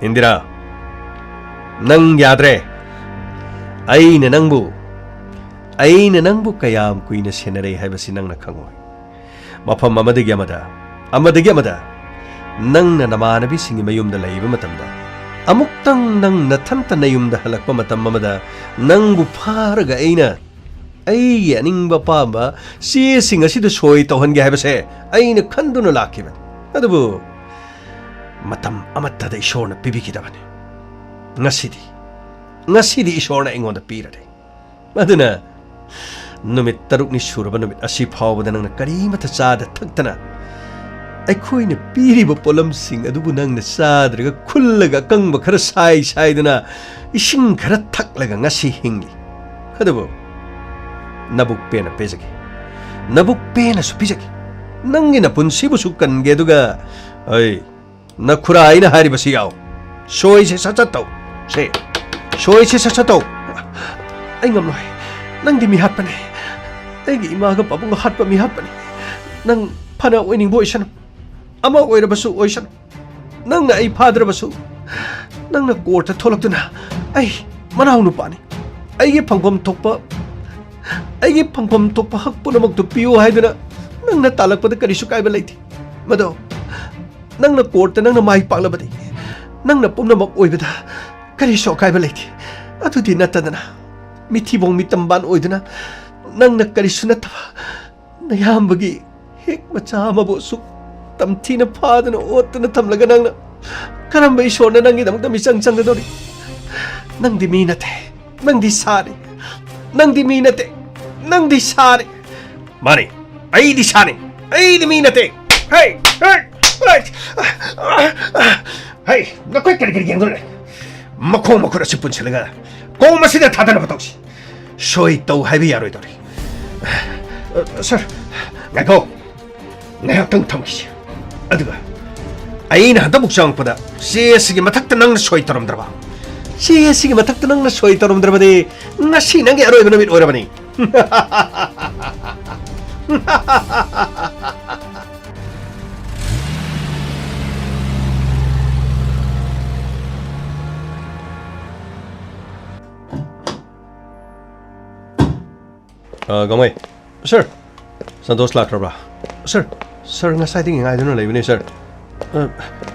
ꯏꯟꯗꯤꯔꯥ, ꯅꯪ ꯌꯥꯗ꯭ꯔꯦ꯫ ꯑꯩꯅ ꯅꯪꯕꯨ, ꯑꯩꯅ ꯅꯪꯕꯨ ꯀꯌꯥꯝ ꯀꯨꯏꯅ ꯁꯦꯟꯅꯔꯦ ꯍꯥꯏꯕꯁꯤ ꯅꯪꯅ ꯈꯪꯉꯣꯏ꯫ ꯃꯐꯝ ꯑꯃꯗꯒꯤ ꯑꯃꯗ, ꯑꯃꯗꯒꯤ ꯑꯃꯗ, ꯅꯪꯅ ꯅꯃꯥꯟꯅꯕꯤꯁꯤꯡꯒꯤ ꯃꯌꯨꯝꯗ ꯂꯩꯕ ꯃꯇꯝꯗ, ꯑꯃꯨꯛꯇꯪ ꯅꯪ ꯅꯊꯟꯇ ꯅꯌꯨꯝꯗ ꯍꯜꯂꯛꯄ ꯃꯇꯝ ꯑꯃꯗ, ꯅꯪꯕꯨ ꯐꯥꯔꯒ ꯑꯩꯅ ꯑꯩꯒꯤ ꯑꯅꯤꯡꯕ ꯑꯄꯥꯝꯕ ꯆꯦꯁꯤꯡ ꯑꯁꯤꯗ ꯁꯣꯏ ꯇꯧꯍꯟꯒꯦ ꯍꯥꯏꯕꯁꯦ ꯑꯩꯅ ꯈꯟꯗꯨꯅ ꯂꯥꯛꯈꯤꯕꯅꯤ꯫ ꯑꯗꯨꯕꯨ ꯃꯇꯝ ꯑꯃꯠꯇꯗ ꯏꯁꯣꯔꯅ ꯄꯤꯕꯤꯈꯤꯗꯕꯅꯤ꯫ ꯉꯁꯤꯗꯤ, ꯉꯁꯤꯗꯤ ꯏꯁꯣꯔꯅ ꯑꯩꯉꯣꯟꯗ ꯄꯤꯔꯔꯦ꯫ ꯑꯗꯨꯅ ꯅꯨꯃꯤꯠ ꯇꯔꯨꯛꯅꯤ ꯁꯨꯔꯕ ꯅꯨꯃꯤꯠ ꯑꯁꯤ ꯐꯥꯎꯕꯗ ꯅꯪꯅ ꯀꯔꯤꯃꯠꯇ ꯆꯥꯗ ꯊꯛꯇꯅ ꯑꯩꯈꯣꯏꯅ ꯄꯤꯔꯤꯕ ꯄꯣꯠꯂꯝꯁꯤꯡ ꯑꯗꯨꯕꯨ ꯅꯪꯅ ꯆꯥꯗ꯭ꯔꯒ ꯈꯨꯜꯂꯒ ꯑꯀꯪꯕ ꯈꯔ ꯁꯥꯏ ꯁꯥꯏꯗꯨꯅ ꯏꯁꯤꯡ ꯈꯔ ꯊꯛꯂꯒ ꯉꯁꯤ ꯍꯤꯡꯂꯤ꯫ ꯑꯗꯨꯕꯨ ꯅꯕꯨꯛ ꯄꯦꯟꯅ ꯄꯤꯖꯒꯦ, ꯅꯕꯨꯛ ꯄꯦꯟꯅꯁꯨ ꯄꯤꯖꯒꯦ, ꯅꯪꯒꯤ ꯅꯄꯨꯟꯁꯤꯕꯨꯁꯨ ꯀꯟꯒꯦ꯫ ꯑꯗꯨꯒ ꯑꯩ ꯅꯈꯨꯔꯥ ꯑꯩꯅ ꯍꯥꯏꯔꯤꯕꯁꯤ ꯌꯥꯎ꯫ ꯁꯣꯏꯁꯦ ꯁꯠ ꯁꯠ ꯇꯧ꯫ ꯁꯦ, ꯁꯣꯏꯁꯦ ꯁꯠ ꯁꯠ ꯇꯧ꯫ ꯑꯩ ꯉꯝꯂꯣꯏ꯫ ꯅꯪꯗꯤ ꯃꯤ ꯍꯥꯠꯄꯅꯦ꯫ ꯑꯩꯒꯤ ꯏꯃꯥꯒ ꯄꯥꯕꯨꯡꯒ ꯍꯥꯠꯄ ꯃꯤ ꯍꯥꯠꯄꯅꯦ꯫ ꯅꯪ ꯐꯅ ꯑꯣꯏꯅꯤꯡꯕ ꯑꯣꯏꯁꯅꯨ, ꯑꯃ ꯑꯣꯏꯔꯕꯁꯨ ꯑꯣꯏꯁꯅꯨ, ꯅꯪꯅ ꯑꯩ ꯐꯥꯗ꯭ꯔꯕꯁꯨ, ꯅꯪꯅ ꯀꯣꯔꯠꯇ ꯊꯣꯛꯂꯛꯇꯨꯅ, "ꯑꯩ ꯃꯅꯥꯎ ꯅꯨꯄꯥꯅꯤ, ꯑꯩꯒꯤ ꯐꯪꯐꯝ ꯊꯣꯛꯄ, ꯑꯩꯒꯤ ꯐꯪꯐꯝ ꯊꯣꯛꯄ ꯍꯛ ꯄꯨꯝꯅꯃꯛꯇꯨ ꯄꯤꯌꯨ" ꯍꯥꯏꯗꯨꯅ ꯅꯪꯅ ꯇꯥꯜꯂꯛꯄꯗ ꯀꯔꯤꯁꯨ ꯀꯥꯏꯕ ꯂꯩꯇꯦ꯫ ꯃꯗꯣ ꯅꯪꯅ ꯀꯣꯔꯠꯇ ꯅꯪꯅ ꯃꯥꯏ ꯄꯥꯛꯂꯕꯗꯤ ꯅꯪꯅ ꯄꯨꯝꯅꯃꯛ ꯑꯣꯏꯕꯗ ꯀꯔꯤꯁꯨ ꯑꯀꯥꯏꯕ ꯂꯩꯇꯦ꯫ ꯑꯗꯨꯗꯤ ꯅꯠꯇꯗꯅ ꯃꯤꯊꯤꯕꯣꯡ ꯃꯤꯇꯝꯕꯥꯟ ꯑꯣꯏꯗꯨꯅ ꯅꯪꯅ ꯀꯔꯤꯁꯨ ꯅꯠꯇꯕ ꯅꯌꯥꯝꯕꯒꯤ ꯍꯦꯛ ꯃꯆꯥ ꯑꯃꯕꯨ ꯑꯁꯨꯛ ꯇꯝꯊꯤꯅ ꯐꯥꯗꯨꯅ ꯑꯣꯠꯇꯨꯅ ꯊꯝꯂꯒ ꯅꯪꯅ ꯀꯔꯝꯕ ꯏꯁꯣꯔꯅ ꯅꯪꯒꯤꯗꯃꯛꯇ ꯃꯤꯆꯪ ꯆꯪꯒꯗꯧꯔꯤ? ꯅꯪꯗꯤ ꯃꯤ ꯅꯠꯇꯦ꯫ ꯅꯪꯗꯤ ꯁꯥꯅꯤ꯫ ꯅꯪꯗꯤ ꯃꯤ ꯅꯠꯇꯦ꯫ ꯅꯪꯗꯤ ꯁꯥꯅꯤ꯫ ꯃꯥꯅꯤ꯫ ꯑꯩꯗꯤ ꯁꯥꯅꯤ꯫ ꯑꯩꯗꯤ ꯃꯤ ꯅꯠꯇꯦ꯫ ꯍꯩ! ꯍꯩ! ꯍꯩ! ꯍꯩ! ꯅꯈꯣꯏ ꯀꯔꯤ ꯀꯔꯤ ꯌꯦꯡꯗꯨꯅ ꯂꯩ? ꯃꯈꯣꯡ ꯃꯈꯨꯠ ꯑꯁꯤ ꯄꯨꯟꯁꯤꯜꯂꯒ ꯀꯣꯝ ꯑꯁꯤꯗ ꯊꯥꯗꯅꯕ ꯇꯧꯁꯤ꯫ ꯁꯣꯏ ꯇꯧ ꯍꯥꯏꯕ ꯌꯥꯔꯣꯏꯗꯧꯔꯤ꯫ ꯑ, ꯁꯥꯔ꯫ ꯉꯥꯏꯈꯣ꯫ ꯉꯥꯏꯍꯥꯛꯇꯪ ꯊꯝꯈꯤꯁꯤ꯫ ꯑꯗꯨꯒ ꯑꯩꯅ ꯍꯟꯗꯛꯃꯨꯛ ꯆꯪꯉꯛꯄꯗ ꯆꯦ ꯑꯁꯤꯒꯤ ꯃꯊꯛꯇ ꯅꯪꯅ ꯁꯣꯏ ꯇꯧꯔꯝꯗ꯭ꯔꯕ? ꯆꯦ ꯑꯁꯤꯒꯤ ꯃꯊꯛꯇ ꯅꯪꯅ ꯁꯣꯏ ꯇꯧꯔꯝꯗ꯭ꯔꯕꯗꯤ ꯉꯁꯤ ꯅꯪꯒꯤ ꯑꯔꯣꯏꯕ ꯅꯨꯃꯤꯠ ꯑꯣꯏꯔꯕꯅꯤ꯫ ꯑ, ꯒꯥꯡꯃꯩ꯫ ꯁꯥꯔ, ꯁꯟꯇꯣꯁ ꯂꯥꯛꯈ꯭ꯔꯕ꯭ꯔꯥ? ꯁꯥꯔ, ꯁꯥꯔ, ꯉꯁꯥꯏꯗꯒꯤ ꯉꯥꯏꯗꯨꯅ ꯂꯩꯕꯅꯦ, ꯁꯥꯔ꯫ ꯑ,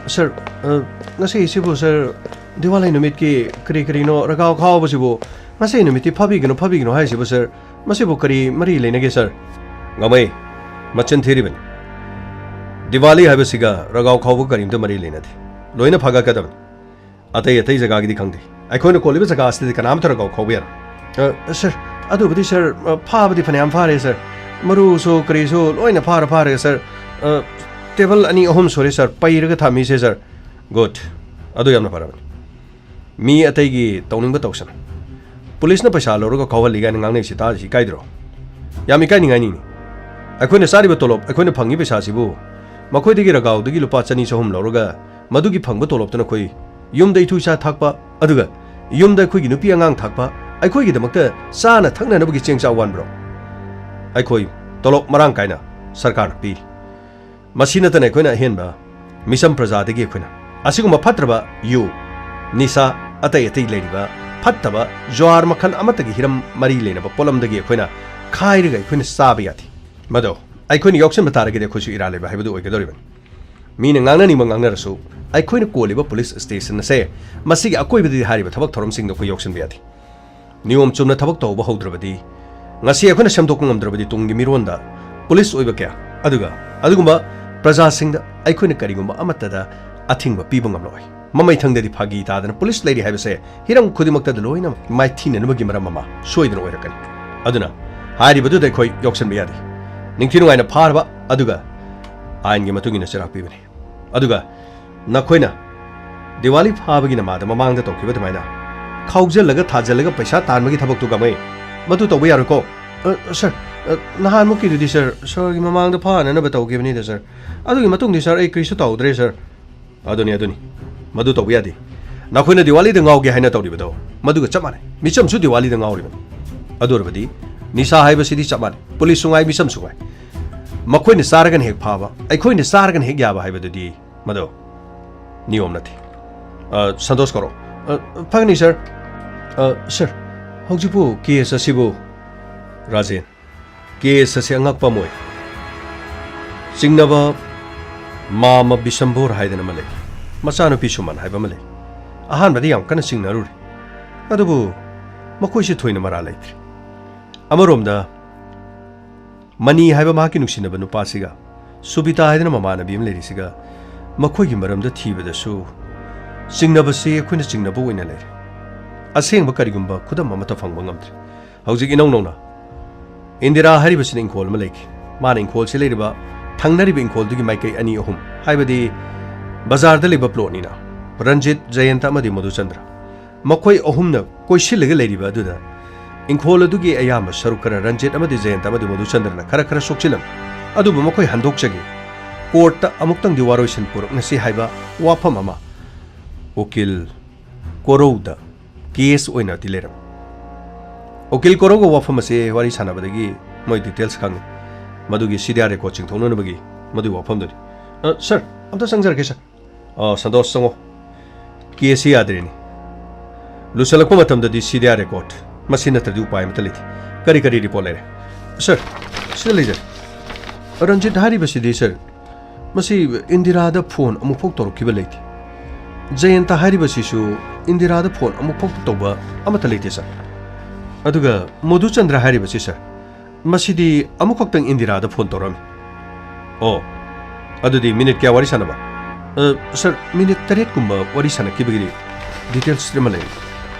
ꯁꯥꯔ, ꯑ, ꯉꯁꯤꯁꯤꯕꯨ, ꯁꯥꯔ, ꯗꯤꯋꯥꯂꯤ ꯅꯨꯃꯤꯠꯀꯤ ꯀꯔꯤ ꯀꯔꯤꯅꯣ ꯔꯒꯥꯎ ꯈꯥꯎꯕꯁꯤꯕꯨ ꯉꯁꯤ ꯅꯨꯃꯤꯠꯇꯤ ꯐꯥꯕꯤꯒꯅꯨ, ꯐꯥꯕꯤꯒꯅꯨ ꯍꯥꯏꯁꯤꯕꯨ, ꯁꯥꯔ, ꯃꯁꯤꯕꯨ ꯀꯔꯤ ꯃꯔꯤ ꯂꯩꯅꯒꯦ, ꯁꯥꯔ? ꯒꯥꯡꯃꯩ, ꯃꯆꯤꯟ ꯊꯤꯔꯤꯕꯅꯤ꯫ ꯗꯤꯋꯥꯂꯤ ꯍꯥꯏꯕꯁꯤꯒ ꯔꯒꯥꯎ ꯈꯥꯎꯕꯒ ꯀꯔꯤꯝꯇ ꯃꯔꯤ ꯂꯩꯅꯗꯦ꯫ ꯂꯣꯏꯅ ꯐꯥꯒꯠꯀꯗꯕꯅꯤ꯫ ꯑꯇꯩ ꯑꯇꯩ ꯖꯒꯥꯒꯤꯗꯤ ꯈꯪꯗꯦ꯫ ꯑꯩꯈꯣꯏꯅ ꯀꯣꯜꯂꯤꯕ ꯖꯒꯥ ꯑꯁꯤꯗꯗꯤ ꯀꯅꯥꯝꯇ ꯔꯒꯥꯎ ꯈꯥꯎꯕ ꯌꯥꯔꯣꯏ꯫ ꯑ, ꯁꯥꯔ, ꯑꯗꯨꯕꯨꯗꯤ, ꯁꯥꯔ, ꯑ, ꯐꯥꯕꯗꯤ ꯐꯅꯌꯥꯝ ꯐꯥꯔꯦ, ꯁꯥꯔ꯫ ꯃꯔꯨꯁꯨ ꯀꯔꯤꯁꯨ ꯂꯣꯏꯅ ꯐꯥꯔ ꯐꯥꯔꯦ, ꯁꯥꯔ꯫ ꯑ, ꯇꯦꯕꯜ ꯑꯅꯤ ꯑꯍꯨꯝ ꯁꯨꯔꯦ, ꯁꯥꯔ, ꯄꯩꯔꯒ ꯊꯝꯃꯤꯁꯦ, ꯁꯥꯔ꯫ ꯒꯨꯗ꯫ ꯑꯗꯨ ꯌꯥꯝꯅ ꯐꯔꯕꯅꯤ꯫ ꯃꯤ ꯑꯇꯩꯒꯤ ꯇꯧꯅꯤꯡꯕ ꯇꯧꯁꯅꯨ꯫ ꯄꯨꯂꯤꯁꯅ ꯄꯩꯁꯥ ꯂꯧꯔꯒ ꯈꯥꯎꯍꯜꯂꯤ ꯀꯥꯏꯅ ꯉꯥꯡꯅꯩꯁꯤ ꯇꯥꯔꯤꯁꯤ ꯏꯀꯥꯏꯗ꯭ꯔꯣ? ꯌꯥꯝ ꯏꯀꯥꯏꯅꯤꯡꯉꯥꯏꯅꯤꯅꯦ꯫ ꯑꯩꯈꯣꯏꯅ ꯆꯥꯔꯤꯕ ꯇꯣꯂꯣꯞ, ꯑꯩꯈꯣꯏꯅ ꯐꯪꯉꯤ ꯄꯩꯁꯥꯁꯤꯕꯨ ꯃꯈꯣꯏꯗꯒꯤ ꯔꯒꯥꯎꯗꯒꯤ ꯂꯨꯄꯥ ꯆꯅꯤ ꯆꯍꯨꯝ ꯂꯧꯔꯒ ꯃꯗꯨꯒꯤ ꯐꯪꯕ ꯇꯣꯂꯣꯞꯇꯨꯅ ꯑꯩꯈꯣꯏ ꯌꯨꯝꯗ ꯏꯇꯨ ꯏꯆꯥ ꯊꯥꯛꯄ, ꯑꯗꯨꯒ ꯌꯨꯝꯗ ꯑꯩꯈꯣꯏꯒꯤ ꯅꯨꯄꯤ ꯑꯉꯥꯡ ꯊꯥꯛꯄ, ꯑꯩꯈꯣꯏꯒꯤꯗꯃꯛꯇ ꯆꯥꯅ ꯊꯛꯅꯅꯕꯒꯤ ꯆꯦꯡ ꯆꯥꯛ ꯋꯥꯟꯕ꯭ꯔꯣ? ꯑꯩꯈꯣꯏ ꯇꯣꯂꯣꯞ ꯃꯔꯥꯡ ꯀꯥꯏꯅ ꯁꯔꯀꯥꯔꯅ ꯄꯤ꯫ ꯃꯁꯤ ꯅꯠꯇꯅ ꯑꯩꯈꯣꯏꯅ ꯑꯍꯦꯟꯕ ꯃꯤꯆꯝ ꯄ꯭ꯔꯖꯥꯗꯒꯤ ꯑꯩꯈꯣꯏꯅ ꯑꯁꯤꯒꯨꯝꯕ ꯐꯠꯇ꯭ꯔꯕ ꯌꯨ, ꯅꯤꯁꯥ, ꯑꯇꯩ ꯑꯇꯩ ꯂꯩꯔꯤꯕ ꯐꯠꯇꯕ ꯖ꯭ꯋꯥꯔ ꯃꯈꯜ ꯑꯃꯠꯇꯒꯤ ꯍꯤꯔꯝ ꯃꯔꯤ ꯂꯩꯅꯕ ꯄꯣꯠꯂꯝꯗꯒꯤ ꯑꯩꯈꯣꯏꯅ ꯈꯥꯏꯔꯒ ꯑꯩꯈꯣꯏꯅ ꯆꯥꯕ ꯌꯥꯗꯦ꯫ ꯃꯗꯣ ꯑꯩꯈꯣꯏꯅ ꯌꯥꯎꯁꯟꯕ ꯇꯥꯔꯒꯗꯤ ꯑꯩꯈꯣꯏꯁꯨ ꯏꯔꯥ ꯂꯩꯕ ꯍꯥꯏꯕꯗꯨ ꯑꯣꯏꯒꯗꯧꯔꯤꯕꯅꯤ꯫ ꯃꯤꯅ ꯉꯥꯡꯅꯅꯤꯡꯕ ꯉꯥꯡꯅꯔꯁꯨ, ꯑꯩꯈꯣꯏꯅ ꯀꯣꯜꯂꯤꯕ ꯄꯨꯂꯤꯁ ꯁ꯭ꯇꯦꯁꯟ ꯑꯁꯦ, ꯃꯁꯤꯒꯤ ꯑꯀꯣꯏꯕꯗꯗꯤ ꯍꯥꯏꯔꯤꯕ ꯊꯕꯛ ꯊꯧꯔꯝꯁꯤꯡꯗ ꯑꯩꯈꯣꯏ ꯌꯥꯎꯁꯤꯟꯕ ꯌꯥꯗꯦ꯫ ꯅꯤꯌꯣꯝ ꯆꯨꯝꯅ ꯊꯕꯛ ꯇꯧꯕ ꯍꯧꯗ꯭ꯔꯕꯗꯤ, ꯉꯁꯤ ꯑꯩꯈꯣꯏꯅ ꯁꯦꯝꯗꯣꯛꯄ ꯉꯝꯗ꯭ꯔꯕꯗꯤ, ꯇꯨꯡꯒꯤ ꯃꯤꯔꯣꯟꯗ ꯄꯨꯂꯤꯁ ꯑꯣꯏꯕ ꯀꯌꯥ, ꯑꯗꯨꯒ ꯑꯗꯨꯒꯨꯝꯕ ꯄ꯭ꯔꯖꯥꯁꯤꯡꯗ ꯑꯩꯈꯣꯏꯅ ꯀꯔꯤꯒꯨꯝꯕ ꯑꯃꯠꯇꯗ ꯑꯊꯤꯡꯕ ꯄꯤꯕ ꯉꯝꯂꯣꯏ꯫ ꯃꯃꯩꯊꯪꯗꯗꯤ ꯐꯥꯒꯤ ꯇꯥꯗꯅ ꯄꯨꯂꯤꯁ ꯂꯩꯔꯤ ꯍꯥꯏꯕꯁꯦ ꯍꯤꯔꯝ ꯈꯨꯗꯤꯡꯃꯛꯇꯗ ꯂꯣꯏꯅ ꯃꯥꯏꯊꯤꯅꯅꯕꯒꯤ ꯃꯔꯝ ꯑꯃ ꯁꯣꯏꯗꯅ ꯑꯣꯏꯔꯛꯀꯅꯤ꯫ ꯑꯗꯨꯅ ꯍꯥꯏꯔꯤꯕꯗꯨꯗ ꯑꯩꯈꯣꯏ ꯌꯥꯎꯁꯟꯕ ꯌꯥꯗꯦ꯫ ꯅꯤꯡꯊꯤ ꯅꯨꯡꯉꯥꯏꯅ ꯐꯥꯔꯕ, ꯑꯗꯨꯒ ꯑꯥꯏꯟꯒꯤ ꯃꯇꯨꯡ ꯏꯟꯅ ꯆꯩꯔꯥꯛ ꯄꯤꯕꯅꯤ꯫ ꯑꯗꯨꯒ ꯅꯈꯣꯏꯅ ꯗꯤꯋꯥꯂꯤ ꯐꯥꯕꯒꯤ ꯅꯃꯥꯗ ꯃꯃꯥꯡꯗ ꯇꯧꯈꯤꯕ ꯑꯗꯨꯃꯥꯏꯅ ꯈꯥꯎꯖꯜꯂꯒ ꯊꯥꯖꯜꯂꯒ ꯄꯩꯁꯥ ꯇꯥꯟꯕꯒꯤ ꯊꯕꯛꯇꯨ ꯀꯃꯩ? ꯃꯗꯨ ꯇꯧꯕ ꯌꯥꯔꯣꯏꯀꯣ꯫ ꯑ, ꯁꯔ, ꯑ, ꯅꯍꯥꯟꯃꯨꯛꯀꯤꯗꯨꯗꯤ, ꯁꯔ, ꯁꯔꯒꯤ ꯃꯃꯥꯡꯗ ꯐꯥꯅꯅꯕ ꯇꯧꯈꯤꯕꯅꯤꯗ, ꯁꯔ꯫ ꯑꯗꯨꯒꯤ ꯃꯇꯨꯡꯗꯤ, ꯁꯔ, ꯑꯩ ꯀꯔꯤꯁꯨ ꯇꯧꯗ꯭ꯔꯦ, ꯁꯔ꯫ ꯑꯗꯨꯅꯤ, ꯑꯗꯨꯅꯤ꯫ ꯃꯗꯨ ꯇꯧꯕ ꯌꯥꯗꯦ꯫ ꯅꯈꯣꯏꯅ ꯗꯤꯋꯥꯂꯤꯗ ꯉꯥꯎꯒꯦ ꯍꯥꯏꯅ ꯇꯧꯔꯤꯕꯗꯣ, ꯃꯗꯨꯒ ꯆꯞ ꯃꯥꯟꯅꯩ꯫ ꯃꯤꯆꯝꯁꯨ ꯗꯤꯋꯥꯂꯤꯗ ꯉꯥꯎꯔꯤꯕꯅꯤ꯫ ꯑꯗꯨ ꯑꯣꯏꯔꯕꯗꯤ, ꯅꯤꯁꯥ ꯍꯥꯏꯕꯁꯤꯗꯤ ꯆꯞ ꯃꯥꯟꯅꯩ꯫ ꯄꯨꯂꯤꯁꯁꯨ ꯉꯥꯏ, ꯃꯤꯆꯝꯁꯨ ꯉꯥꯏ꯫ ꯃꯈꯣꯏꯅ ꯆꯥꯔꯒꯅ ꯍꯦꯛ ꯐꯥꯕ, ꯑꯩꯈꯣꯏꯅ ꯆꯥꯔꯒꯅ ꯍꯦꯛ ꯌꯥꯕ ꯍꯥꯏꯕꯗꯨꯗꯤ ꯃꯗꯨ ꯅꯤꯌꯣꯝ ꯅꯠꯇꯦ꯫ ꯑ, ꯁꯟꯇꯣꯁ ꯀꯧꯔꯣ꯫ ꯑ, ꯐꯒꯅꯤ, ꯁꯔ꯫ ꯑ, ꯁꯔ, ꯍꯧꯖꯤꯛꯄꯨ ꯀꯦꯁ ꯑꯁꯤꯕꯨ, ꯔꯥꯖꯦꯟ, ꯀꯦꯁ ꯑꯁꯤ ꯑꯉꯛꯄ ꯑꯃ ꯑꯣꯏ꯫ ꯆꯤꯡꯅꯕ ꯃꯥꯃ ꯕꯤꯁꯝꯕꯣꯔ ꯍꯥꯏꯗꯅ ꯑꯃ ꯂꯩ꯫ ꯃꯆꯥꯅꯨꯄꯤ ꯁꯨꯃꯟ ꯍꯥꯏꯕ ꯑꯃ ꯂꯩ꯫ ꯑꯍꯥꯟꯕꯗꯤ ꯌꯥꯝ ꯀꯟꯅ ꯆꯤꯡꯅꯔꯨꯔꯦ꯫ ꯑꯗꯨꯕꯨ ꯃꯈꯣꯏꯁꯤ ꯊꯣꯏꯅ ꯃꯔꯥ ꯂꯩꯇ꯭ꯔꯦ꯫ ꯑꯃꯔꯣꯝꯗ ꯃꯅꯤ ꯍꯥꯏꯕ ꯃꯍꯥꯛꯀꯤ ꯅꯨꯡꯁꯤꯅꯕ ꯅꯨꯄꯥꯁꯤꯒ, ꯁꯨꯕꯤꯇꯥ ꯍꯥꯏꯗꯅ ꯃꯃꯥꯟꯅꯕꯤ ꯑꯃ ꯂꯩꯔꯤꯁꯤꯒ, ꯃꯈꯣꯏꯒꯤ ꯃꯔꯝꯗ ꯊꯤꯕꯗꯁꯨ ꯆꯤꯡꯅꯕꯁꯤ ꯑꯩꯈꯣꯏꯅ ꯆꯤꯡꯅꯕ ꯑꯣꯏꯅ ꯂꯩꯔꯦ꯫ ꯑꯁꯦꯡꯕ ꯀꯔꯤꯒꯨꯝꯕ ꯈꯨꯗꯝ ꯑꯃꯠꯇ ꯐꯪꯕ ꯉꯝꯗ꯭ꯔꯦ꯫ ꯍꯧꯖꯤꯛ ꯏꯅꯧ ꯅꯧꯅ ꯏꯟꯗꯤꯔꯥ ꯍꯥꯏꯔꯤꯕꯁꯤꯅ ꯏꯪꯈꯣꯜ ꯑꯃ ꯂꯩꯈꯤ꯫ ꯃꯥꯅ ꯏꯪꯈꯣꯜꯁꯤ ꯂꯩꯔꯤꯕ ꯊꯪꯅꯔꯤꯕ ꯏꯪꯈꯣꯜꯗꯨꯒꯤ ꯃꯥꯏꯀꯩ ꯑꯅꯤ ꯑꯍꯨꯝ, ꯍꯥꯏꯕꯗꯤ ꯕꯖꯥꯔꯗ ꯂꯩꯕ ꯄ꯭ꯂꯣꯠꯅꯤꯅ, ꯔꯟꯖꯤꯠ, ꯖꯌꯟꯇ ꯑꯃꯗꯤ ꯃꯙꯨꯆꯟꯗ꯭ꯔ꯫ ꯃꯈꯣꯏ ꯑꯍꯨꯝꯅ ꯀꯣꯏꯁꯤꯜꯂꯒ ꯂꯩꯔꯤꯕ ꯑꯗꯨꯗ ꯏꯪꯈꯣꯜ ꯑꯗꯨꯒꯤ ꯑꯌꯥꯝꯕ ꯁꯔꯨꯛ ꯈꯔ ꯔꯟꯖꯤꯠ ꯑꯃꯗꯤ ꯖꯌꯟꯇ ꯑꯃꯗꯤ ꯃꯙꯨꯆꯟꯗ꯭ꯔꯅ ꯈꯔ ꯈꯔ ꯁꯣꯛꯆꯤꯜꯂꯝꯃꯤ꯫ ꯑꯗꯨꯕꯨ ꯃꯈꯣꯏ ꯍꯟꯗꯣꯛꯆꯈꯤ꯫ ꯀꯣꯔꯠꯇ ꯑꯃꯨꯛꯇꯪꯗꯤ ꯋꯥꯔꯣꯏꯁꯤꯟ ꯄꯨꯔꯛꯅꯁꯤ ꯍꯥꯏꯕ ꯋꯥꯐꯝ ꯑꯃ ꯎꯀꯤꯜ ꯀꯣꯔꯧꯗ ꯀꯦꯁ ꯑꯣꯏꯅꯗꯤ ꯂꯩꯔꯝꯃꯤ꯫ ꯎꯀꯤꯜ ꯀꯣꯔꯧꯒ ꯋꯥꯐꯝ ꯑꯁꯤ ꯋꯥꯔꯤ ꯁꯥꯟꯅꯕꯗꯒꯤ ꯃꯣꯏ ꯗꯤꯇꯦꯜꯁ ꯈꯪꯉꯤ꯫ ꯃꯗꯨꯒꯤ ꯁꯤ ꯗꯤ ꯑꯥꯔ ꯔꯦꯀꯣꯔꯠ ꯆꯤꯡꯊꯣꯛꯅꯅꯕꯒꯤ ꯃꯗꯨꯒꯤ ꯋꯥꯐꯝꯗꯨꯅꯤ꯫ ꯑ, ꯁꯔ, ꯑꯝꯇ ꯆꯪꯖꯔꯛꯀꯦ, ꯁꯔ꯫ ꯑ, ꯁꯟꯇꯣꯁ, ꯆꯪꯉꯣ꯫ ꯀꯦꯁꯁꯤ ꯌꯥꯗ꯭ꯔꯦꯅꯦ꯫ ꯂꯨꯁꯜꯂꯛꯄ ꯃꯇꯝꯗꯗꯤ ꯁꯤ ꯗꯤ ꯑꯥꯔ ꯔꯦꯀꯣꯔꯠ ꯃꯁꯤ ꯅꯠꯇ꯭ꯔꯗꯤ ꯎꯄꯥꯏ ꯑꯃꯠꯇ ꯂꯩꯇꯦ꯫ ꯀꯔꯤ ꯀꯔꯤ ꯔꯤꯄꯣꯔꯠ ꯂꯩꯔꯦ? ꯁꯔ, ꯁꯤꯗ ꯂꯩꯖꯔꯦ꯫ ꯔꯟꯖꯤꯠ ꯍꯥꯏꯔꯤꯕꯁꯤꯗꯤ, ꯁꯔ, ꯃꯁꯤ ꯏꯟꯗꯤꯔꯥꯗ ꯐꯣꯟ ꯑꯃꯨꯛꯐꯥꯎ ꯇꯧꯔꯛꯈꯤꯕ ꯂꯩꯇꯦ꯫ ꯖꯌꯟꯇ ꯍꯥꯏꯔꯤꯕꯁꯤꯁꯨ ꯏꯟꯗꯤꯔꯥꯗ ꯐꯣꯟ ꯑꯃꯨꯛꯐꯥꯎ ꯇꯧꯕ ꯑꯃꯠꯇ ꯂꯩꯇꯦ, ꯁꯥꯔ꯫ ꯑꯗꯨꯒ ꯃꯣꯗꯨꯆꯟꯗ꯭ꯔ ꯍꯥꯏꯔꯤꯕꯁꯤ, ꯁꯥꯔ, ꯃꯁꯤꯗꯤ ꯑꯃꯨꯛꯈꯛꯇꯪ ꯏꯟꯗꯤꯔꯥꯗ ꯐꯣꯟ ꯇꯧꯔꯝꯃꯤ꯫ ꯑꯣ, ꯑꯗꯨꯗꯤ ꯃꯤꯅꯤꯠ ꯀꯌꯥ ꯋꯥꯔꯤ ꯁꯥꯟꯅꯕ? ꯑ, ꯁꯥꯔ, ꯃꯤꯅꯤꯠ ꯇꯔꯦꯠꯀꯨꯝꯕ ꯋꯥꯔꯤ ꯁꯥꯟꯅꯈꯤꯕꯒꯤꯗꯤ ꯗꯤꯇꯦꯜꯁ ꯑꯃ ꯂꯩ꯫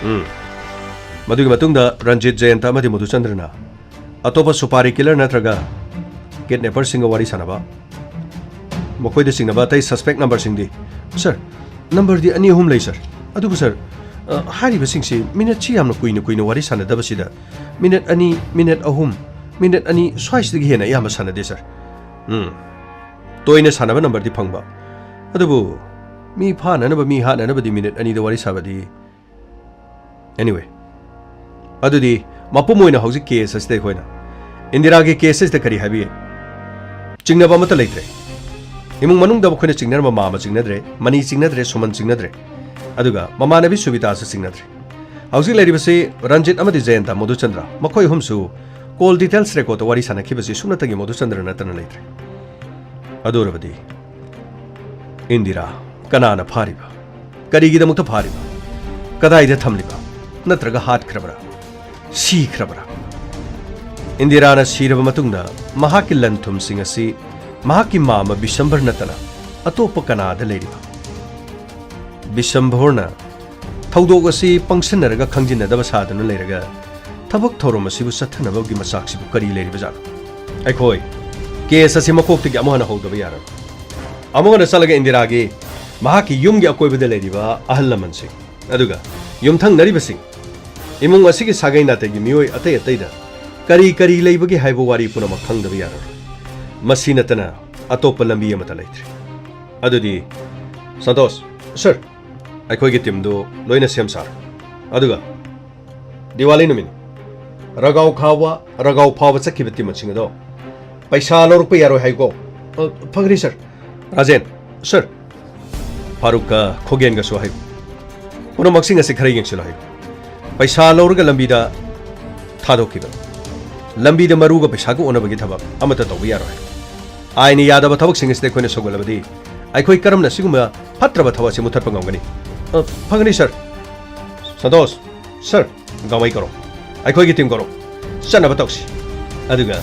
ꯎꯝ꯫ ꯃꯗꯨꯒꯤ ꯃꯇꯨꯡꯗ ꯔꯟꯖꯤꯠ, ꯖꯌꯟꯇ ꯑꯃꯗꯤ ꯃꯣꯗꯨꯆꯟꯗ꯭ꯔꯅ ꯑꯇꯣꯞꯄ ꯁꯨꯄꯥꯔꯤ ꯀꯤꯂꯔ ꯅꯠꯇ꯭ꯔꯒ ꯀꯤꯗꯅꯦꯄꯔꯁꯤꯡꯒ ꯋꯥꯔꯤ ꯁꯥꯟꯅꯕ꯫ ꯃꯈꯣꯏꯗ ꯆꯤꯡꯅꯕ ꯑꯇꯩ ꯁꯁꯄꯦꯛ ꯅꯝꯕꯔꯁꯤꯡꯗꯤ? ꯁꯥꯔ, ꯅꯝꯕꯔꯗꯤ ꯑꯅꯤ ꯑꯍꯨꯝ ꯂꯩ, ꯁꯥꯔ꯫ ꯑꯗꯨꯕꯨ, ꯁꯥꯔ, ꯑ, ꯍꯥꯏꯔꯤꯕꯁꯤꯡꯁꯤ ꯃꯤꯅꯠꯁꯤ ꯌꯥꯝꯅ ꯀꯨꯏꯅ ꯀꯨꯏꯅ ꯋꯥꯔꯤ ꯁꯥꯟꯅꯗꯕꯁꯤꯗ ꯃꯤꯅꯠ ꯑꯅꯤ, ꯃꯤꯅꯠ ꯑꯍꯨꯝ, ꯃꯤꯅꯠ ꯑꯅꯤ ꯁ꯭ꯋꯥꯏꯁꯤꯗꯒꯤ ꯍꯦꯟꯅ ꯑꯌꯥꯝꯕ ꯁꯥꯟꯅꯗꯦ, ꯁꯥꯔ꯫ ꯎꯝ꯫ ꯇꯣꯏꯅ ꯁꯥꯟꯅꯕ ꯅꯝꯕꯔꯗꯤ ꯐꯪꯕ꯫ ꯑꯗꯨꯕꯨ ꯃꯤ ꯐꯥꯅꯅꯕ, ꯃꯤ ꯍꯥꯠꯅꯅꯕꯗꯤ ꯃꯤꯅꯠ ꯑꯅꯤꯗ ꯋꯥꯔꯤ ꯁꯥꯕꯗꯤ? Anyway, ꯑꯗꯨꯗꯤ ꯃꯄꯨꯝ ꯑꯣꯏꯅ ꯍꯧꯖꯤꯛ ꯀꯦꯁ ꯑꯁꯤꯗ ꯑꯩꯈꯣꯏꯅ ꯏꯟꯗꯤꯔꯥꯒꯤ ꯀꯦꯁ ꯑꯁꯤꯗ ꯀꯔꯤ ꯍꯥꯏꯕꯤꯒꯦ? ꯆꯤꯡꯅꯕ ꯑꯃꯠꯇ ꯂꯩꯇ꯭ꯔꯦ꯫ ꯏꯃꯨꯡ ꯃꯅꯨꯡꯗ ꯃꯈꯣꯏꯅ ꯆꯤꯡꯅꯔꯝꯕ ꯃꯥꯃ ꯆꯤꯡꯅꯗ꯭ꯔꯦ, ꯃꯅꯤ ꯆꯤꯡꯅꯗ꯭ꯔꯦ, ꯁꯨꯃꯟ ꯆꯤꯡꯅꯗ꯭ꯔꯦ, ꯑꯗꯨꯒ ꯃꯃꯥꯟꯅꯕꯤ ꯁꯨꯕꯤꯇꯥꯁꯨ ꯆꯤꯡꯅꯗ꯭ꯔꯦ꯫ ꯍꯧꯖꯤꯛ ꯂꯩꯔꯤꯕꯁꯤ ꯔꯟꯖꯤꯠ ꯑꯃꯗꯤ ꯖꯌꯟꯇ ꯃꯣꯗꯨꯆꯟꯗ꯭ꯔ, ꯃꯈꯣꯏ ꯑꯍꯨꯝꯁꯨ ꯀꯣꯜ ꯗꯤꯇꯦꯜꯁ ꯔꯦꯀꯣꯔꯗꯇ ꯋꯥꯔꯤ ꯁꯥꯟꯅꯈꯤꯕꯁꯤ ꯁꯨꯞꯅꯇꯒꯤ ꯃꯣꯗꯨꯆꯟꯗ꯭ꯔ ꯅꯠꯇꯅ ꯂꯩꯇ꯭ꯔꯦ꯫ ꯑꯗꯨ ꯑꯣꯏꯔꯕꯗꯤ ꯏꯟꯗꯤꯔꯥ ꯀꯅꯥꯅ ꯐꯥꯔꯤꯕ? ꯀꯔꯤꯒꯤꯗꯃꯛꯇ ꯐꯥꯔꯤꯕ? ꯀꯗꯥꯏꯗ ꯊꯝꯂꯤꯕ? ꯅꯠꯇ꯭ꯔꯒ ꯍꯥꯠꯈ꯭ꯔꯕ꯭ꯔꯥ? ꯁꯤꯈ꯭ꯔꯕ꯭ꯔꯥ? ꯏꯟꯗꯤꯔꯥꯅ ꯁꯤꯔꯕ ꯃꯇꯨꯡꯗ ꯃꯍꯥꯛꯀꯤ ꯂꯟ ꯊꯨꯝꯁꯤꯡ ꯑꯁꯤ ꯃꯍꯥꯛꯀꯤ ꯃꯥꯃ ꯕꯤꯁꯝꯚꯔ ꯅꯠꯇꯅ ꯑꯇꯣꯞꯄ ꯀꯅꯥꯗ ꯂꯩꯔꯤꯕ? ꯕꯤꯁꯝꯚꯔꯅ ꯊꯧꯗꯣꯛ ꯑꯁꯤ ꯄꯪꯁꯤꯟꯅꯔꯒ ꯈꯪꯖꯤꯟꯅꯗꯕ ꯁꯥꯗꯨꯅ ꯂꯩꯔꯒ ꯊꯕꯛ ꯊꯧꯔꯝ ꯑꯁꯤꯕꯨ ꯆꯠꯊꯅꯕꯒꯤ ꯃꯆꯥꯛꯁꯤꯕꯨ ꯀꯔꯤ ꯂꯩꯔꯤꯕꯖꯥꯠꯅꯣ? ꯑꯩꯈꯣꯏ ꯀꯦꯁ ꯑꯁꯤ ꯃꯀꯣꯛꯇꯒꯤ ꯑꯃꯨꯛ ꯍꯟꯅ ꯍꯧꯗꯕ ꯌꯥꯔꯔꯣꯏ꯫ ꯑꯃꯨꯛ ꯍꯟꯅ ꯆꯠꯂꯒ ꯏꯟꯗꯤꯔꯥꯒꯤ, ꯃꯍꯥꯛꯀꯤ ꯌꯨꯝꯒꯤ ꯑꯀꯣꯏꯕꯗ ꯂꯩꯔꯤꯕ ꯑꯍꯜ ꯂꯃꯟꯁꯤꯡ, ꯑꯗꯨꯒ ꯌꯨꯝꯊꯪꯅꯔꯤꯕꯁꯤꯡ, ꯏꯃꯨꯡ ꯑꯁꯤꯒꯤ ꯁꯥꯒꯩ ꯅꯥꯇꯩꯒꯤ ꯃꯤꯑꯣꯏ ꯑꯇꯩ ꯑꯇꯩꯗ ꯀꯔꯤ ꯀꯔꯤ ꯂꯩꯕꯒꯦ ꯍꯥꯏꯕ ꯋꯥꯔꯤ ꯄꯨꯝꯅꯃꯛ ꯈꯪꯗꯕ ꯌꯥꯔꯔꯣꯏ꯫ ꯃꯁꯤ ꯅꯠꯇꯅ ꯑꯇꯣꯞꯄ ꯂꯝꯕꯤ ꯑꯃꯠꯇ ꯂꯩꯇ꯭ꯔꯦ꯫ ꯑꯗꯨꯗꯤ, ꯁꯟꯇꯣꯁ꯫ ꯁꯔ꯫ ꯑꯩꯈꯣꯏꯒꯤ ꯇꯤꯝꯗꯨ ꯂꯣꯏꯅ ꯁꯦꯝ ꯁꯥꯔꯣ꯫ ꯑꯗꯨꯒ ꯗꯤꯋꯥꯂꯤ ꯅꯨꯃꯤꯠ ꯔꯒꯥꯎ ꯈꯥꯎꯕ, ꯔꯒꯥꯎ ꯐꯥꯎꯕ ꯆꯠꯈꯤꯕ ꯇꯤꯝꯁꯤꯡ ꯑꯗꯣ ꯄꯩꯁꯥ ꯂꯧꯔꯛꯄ ꯌꯥꯔꯣꯏ ꯍꯥꯏꯌꯨꯀꯣ꯫ ꯑ, ꯐꯒꯅꯤ, ꯁꯔ꯫ ꯔꯥꯖꯦꯟ, ꯁꯔ꯫ ꯐꯥꯔꯨꯛꯀ ꯈꯣꯒꯦꯟꯒꯁꯨ ꯍꯥꯏꯌꯨ꯫ ꯄꯨꯝꯅꯃꯛꯁꯤꯡ ꯑꯁꯤ ꯈꯔ ꯌꯦꯡꯁꯤꯜꯂꯨ ꯍꯥꯏꯌꯨ꯫ ꯄꯩꯁꯥ ꯂꯧꯔꯒ ꯂꯝꯕꯤꯗ ꯊꯥꯗꯣꯛꯈꯤꯕ, ꯂꯝꯕꯤꯗ ꯃꯔꯨꯒ ꯄꯩꯁꯥꯒ ꯑꯣꯟꯅꯕꯒꯤ ꯊꯕꯛ ꯑꯃꯠꯇ ꯇꯧꯕ ꯌꯥꯔꯣꯏ ꯍꯥꯏꯌꯨ꯫ ꯑꯥꯏꯟꯅ ꯌꯥꯗꯕ ꯊꯕꯛꯁꯤꯡ ꯑꯁꯤꯗ ꯑꯩꯈꯣꯏꯅ ꯁꯧꯒꯠꯂꯕꯗꯤ ꯑꯩꯈꯣꯏ ꯀꯔꯝꯅ ꯁꯤꯒꯨꯝꯕ ꯐꯠꯇ꯭ꯔꯕ ꯊꯕꯛ ꯑꯁꯤ ꯃꯨꯊꯠꯄ ꯉꯝꯒꯅꯤ? ꯑ, ꯐꯒꯅꯤ, ꯁꯔ꯫ ꯁꯟꯇꯣꯁ, ꯁꯔ, ꯒꯥꯡꯃꯩ ꯀꯧꯔꯣ꯫ ꯑꯩꯈꯣꯏꯒꯤ ꯇꯤꯝ ꯀꯧꯔꯣ꯫ ꯆꯠꯅꯕ ꯇꯧꯁꯤ꯫ ꯑꯗꯨꯒ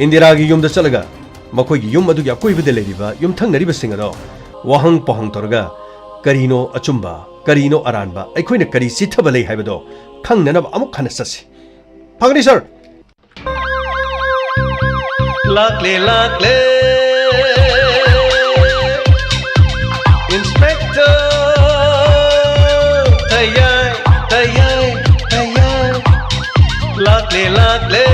ꯏꯟꯗꯤꯔꯥꯒꯤ ꯌꯨꯝꯗ ꯆꯠꯂꯒ ꯃꯈꯣꯏꯒꯤ ꯌꯨꯝ ꯑꯗꯨꯒꯤ ꯑꯀꯣꯏꯕꯗ ꯂꯩꯔꯤꯕ ꯌꯨꯝꯊꯪꯅꯔꯤꯕꯁꯤꯡ ꯑꯗꯣ ꯋꯥꯍꯪ ꯄꯥꯎꯍꯪ ꯇꯧꯔꯒ ꯀꯔꯤꯅꯣ ꯑꯆꯨꯝꯕ, ꯀꯔꯤꯅꯣ ꯑꯔꯥꯟꯕ, ꯑꯩꯈꯣꯏꯅ ꯀꯔꯤ ꯆꯤꯠꯊꯕ ꯂꯩ ꯍꯥꯏꯕꯗꯣ ꯈꯪꯅꯅꯕ ꯑꯃꯨꯛ ꯍꯟꯅ ꯆꯠꯁꯤ꯫ ꯐꯒꯅꯤ, ꯁꯔ꯫ ꯂꯥꯛꯂꯦ, ꯂꯥꯛꯂꯦ, ꯏꯟꯁꯄꯦꯛꯇꯔ ꯇꯌꯥꯏ, ꯇꯌꯥꯏ, ꯇꯌꯥꯏ꯫ ꯂꯥꯛꯂꯦ, ꯂꯥꯛꯂꯦ,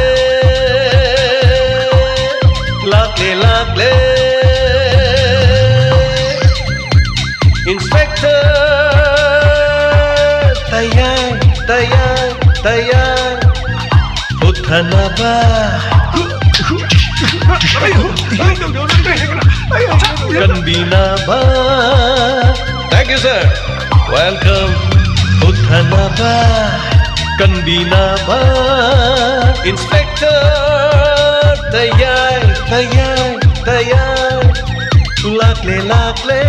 ꯂꯥꯛꯂꯦ, ꯂꯥꯛꯂꯦ, ꯏꯟꯁꯄꯦꯛꯇꯔ ꯇꯌꯥꯏ, ꯇꯌꯥꯏ, ꯇꯌꯥꯏ꯫ ꯎꯠꯊꯅꯕ, ꯀꯟꯕꯤꯅꯕ꯫ Thank you, sir. Welcome. ꯎꯠꯊꯅꯕ, ꯀꯟꯕꯤꯅꯕ, ꯏꯟꯁꯄꯦꯛꯇꯔ ꯇꯌꯥꯏ, ꯇꯌꯥꯏ, ꯇꯌꯥꯏ꯫ ꯂꯥꯛꯂꯦ, ꯂꯥꯛꯂꯦ꯫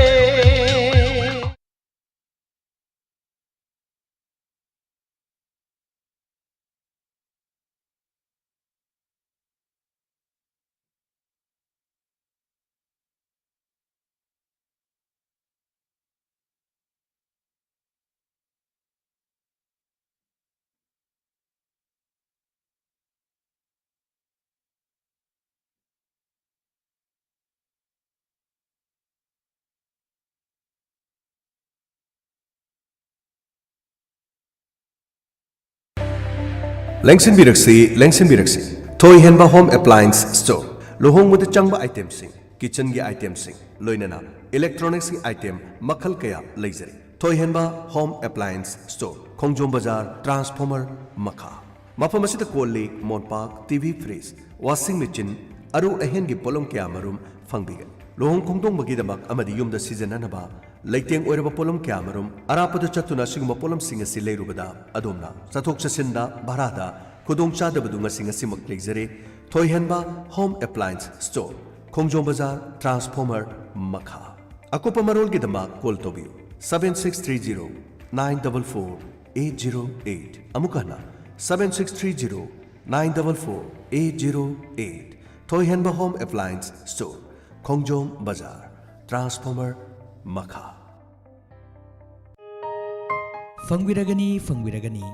ꯂꯦꯡꯁꯤꯟꯕꯤꯔꯛꯁꯤ, ꯂꯦꯡꯁꯤꯟꯕꯤꯔꯛꯁꯤ꯫ ꯊꯣꯏꯍꯦꯟꯕ ꯍꯣꯝ ꯑꯦꯄ꯭ꯂꯥꯌꯦꯟꯁ ꯁ꯭ꯇꯣꯔ꯫ ꯂꯨꯍꯣꯡꯕꯗ ꯆꯪꯕ ꯑꯥꯏꯇꯦꯝꯁꯤꯡ, ꯀꯤꯆꯟꯒꯤ ꯑꯥꯏꯇꯦꯝꯁꯤꯡ, ꯂꯣꯏꯅꯅ ꯏꯂꯦꯛꯇ꯭ꯔꯣꯅꯤꯛꯁꯀꯤ ꯑꯥꯏꯇꯦꯝ ꯃꯈꯜ ꯀꯌꯥ ꯂꯩꯖꯔꯤ꯫ ꯊꯣꯏꯍꯦꯟꯕ ꯍꯣꯝ ꯑꯦꯄ꯭ꯂꯥꯌꯦꯟꯁ ꯁ꯭ꯇꯣꯔ, ꯈꯣꯡꯖꯣꯝ ꯕꯖꯥꯔ, ꯇ꯭ꯔꯥꯟꯁꯐꯣꯔꯃꯔ ꯃꯈꯥ꯫ ꯃꯐꯝ ꯑꯁꯤꯗ ꯀꯣꯜ ꯂꯤꯛ, ꯃꯣꯟꯄꯥꯛ, ꯇꯤ ꯚꯤ ꯐ꯭ꯔꯤꯖ, ꯋꯥꯁꯤꯡ ꯃꯦꯆꯤꯟ, ꯑꯔꯨ ꯑꯍꯦꯟꯒꯤ ꯄꯣꯠꯂꯝ ꯀꯌꯥꯃꯔꯨꯝ ꯐꯪꯕꯤꯒꯅꯤ꯫ ꯂꯨꯍꯣꯡ ꯈꯣꯡꯗꯣꯡꯕꯒꯤꯗꯃꯛ ꯑꯃꯗꯤ ꯌꯨꯝꯗ ꯁꯤꯖꯤꯟꯅꯅꯕ ꯂꯩꯇꯦꯡ ꯑꯣꯏꯔꯕ ꯄꯣꯠꯂꯝ ꯀꯌꯥꯃꯔꯨꯝ ꯑꯔꯥꯞꯄꯗ ꯆꯠꯇꯨꯅ ꯑꯁꯤꯒꯨꯝꯕ ꯄꯣꯠꯂꯝꯁꯤꯡ ꯑꯁꯤ ꯂꯩꯔꯨꯕꯗ ꯑꯗꯣꯝꯅ ꯆꯠꯊꯣꯛ ꯆꯠꯁꯤꯟꯗ ꯚꯔꯥꯗ ꯈꯨꯗꯣꯡꯆꯥꯗꯕꯗꯨ ꯉꯁꯤ ꯉꯁꯤꯃꯛ ꯂꯩꯖꯔꯦ꯫ ꯊꯣꯏꯍꯦꯟꯕ ꯍꯣꯝ ꯑꯦꯄ꯭ꯂꯥꯌꯦꯟꯁ ꯁ꯭ꯇꯣꯔ, ꯈꯣꯡꯖꯣꯝ ꯕꯖꯥꯔ, ꯇ꯭ꯔꯥꯟꯁꯐꯣꯔꯃꯔ ꯃꯈꯥ꯫ ꯑꯀꯨꯞꯄ ꯃꯔꯣꯜꯒꯤꯗꯃꯛ ꯀꯣꯜ ꯇꯧꯕꯤꯌꯨ, seven six three zero nine double four eight zero eight꯫ ꯑꯃꯨꯛ ꯍꯟꯅ, seven six three zero nine double four eight zero eight꯫ ꯊꯣꯏꯍꯦꯟꯕ ꯍꯣꯝ ꯑꯦꯄ꯭ꯂꯥꯌꯦꯟꯁ ꯁ꯭ꯇꯣꯔ, ꯈꯣꯡꯖꯣꯝ ꯕꯖꯥꯔ, ꯇ꯭ꯔꯥꯟꯁꯐꯣꯔꯃꯔ ꯃꯈꯥ꯫ ꯐꯪꯕꯤꯔꯒꯅꯤ, ꯐꯪꯕꯤꯔꯒꯅꯤ꯫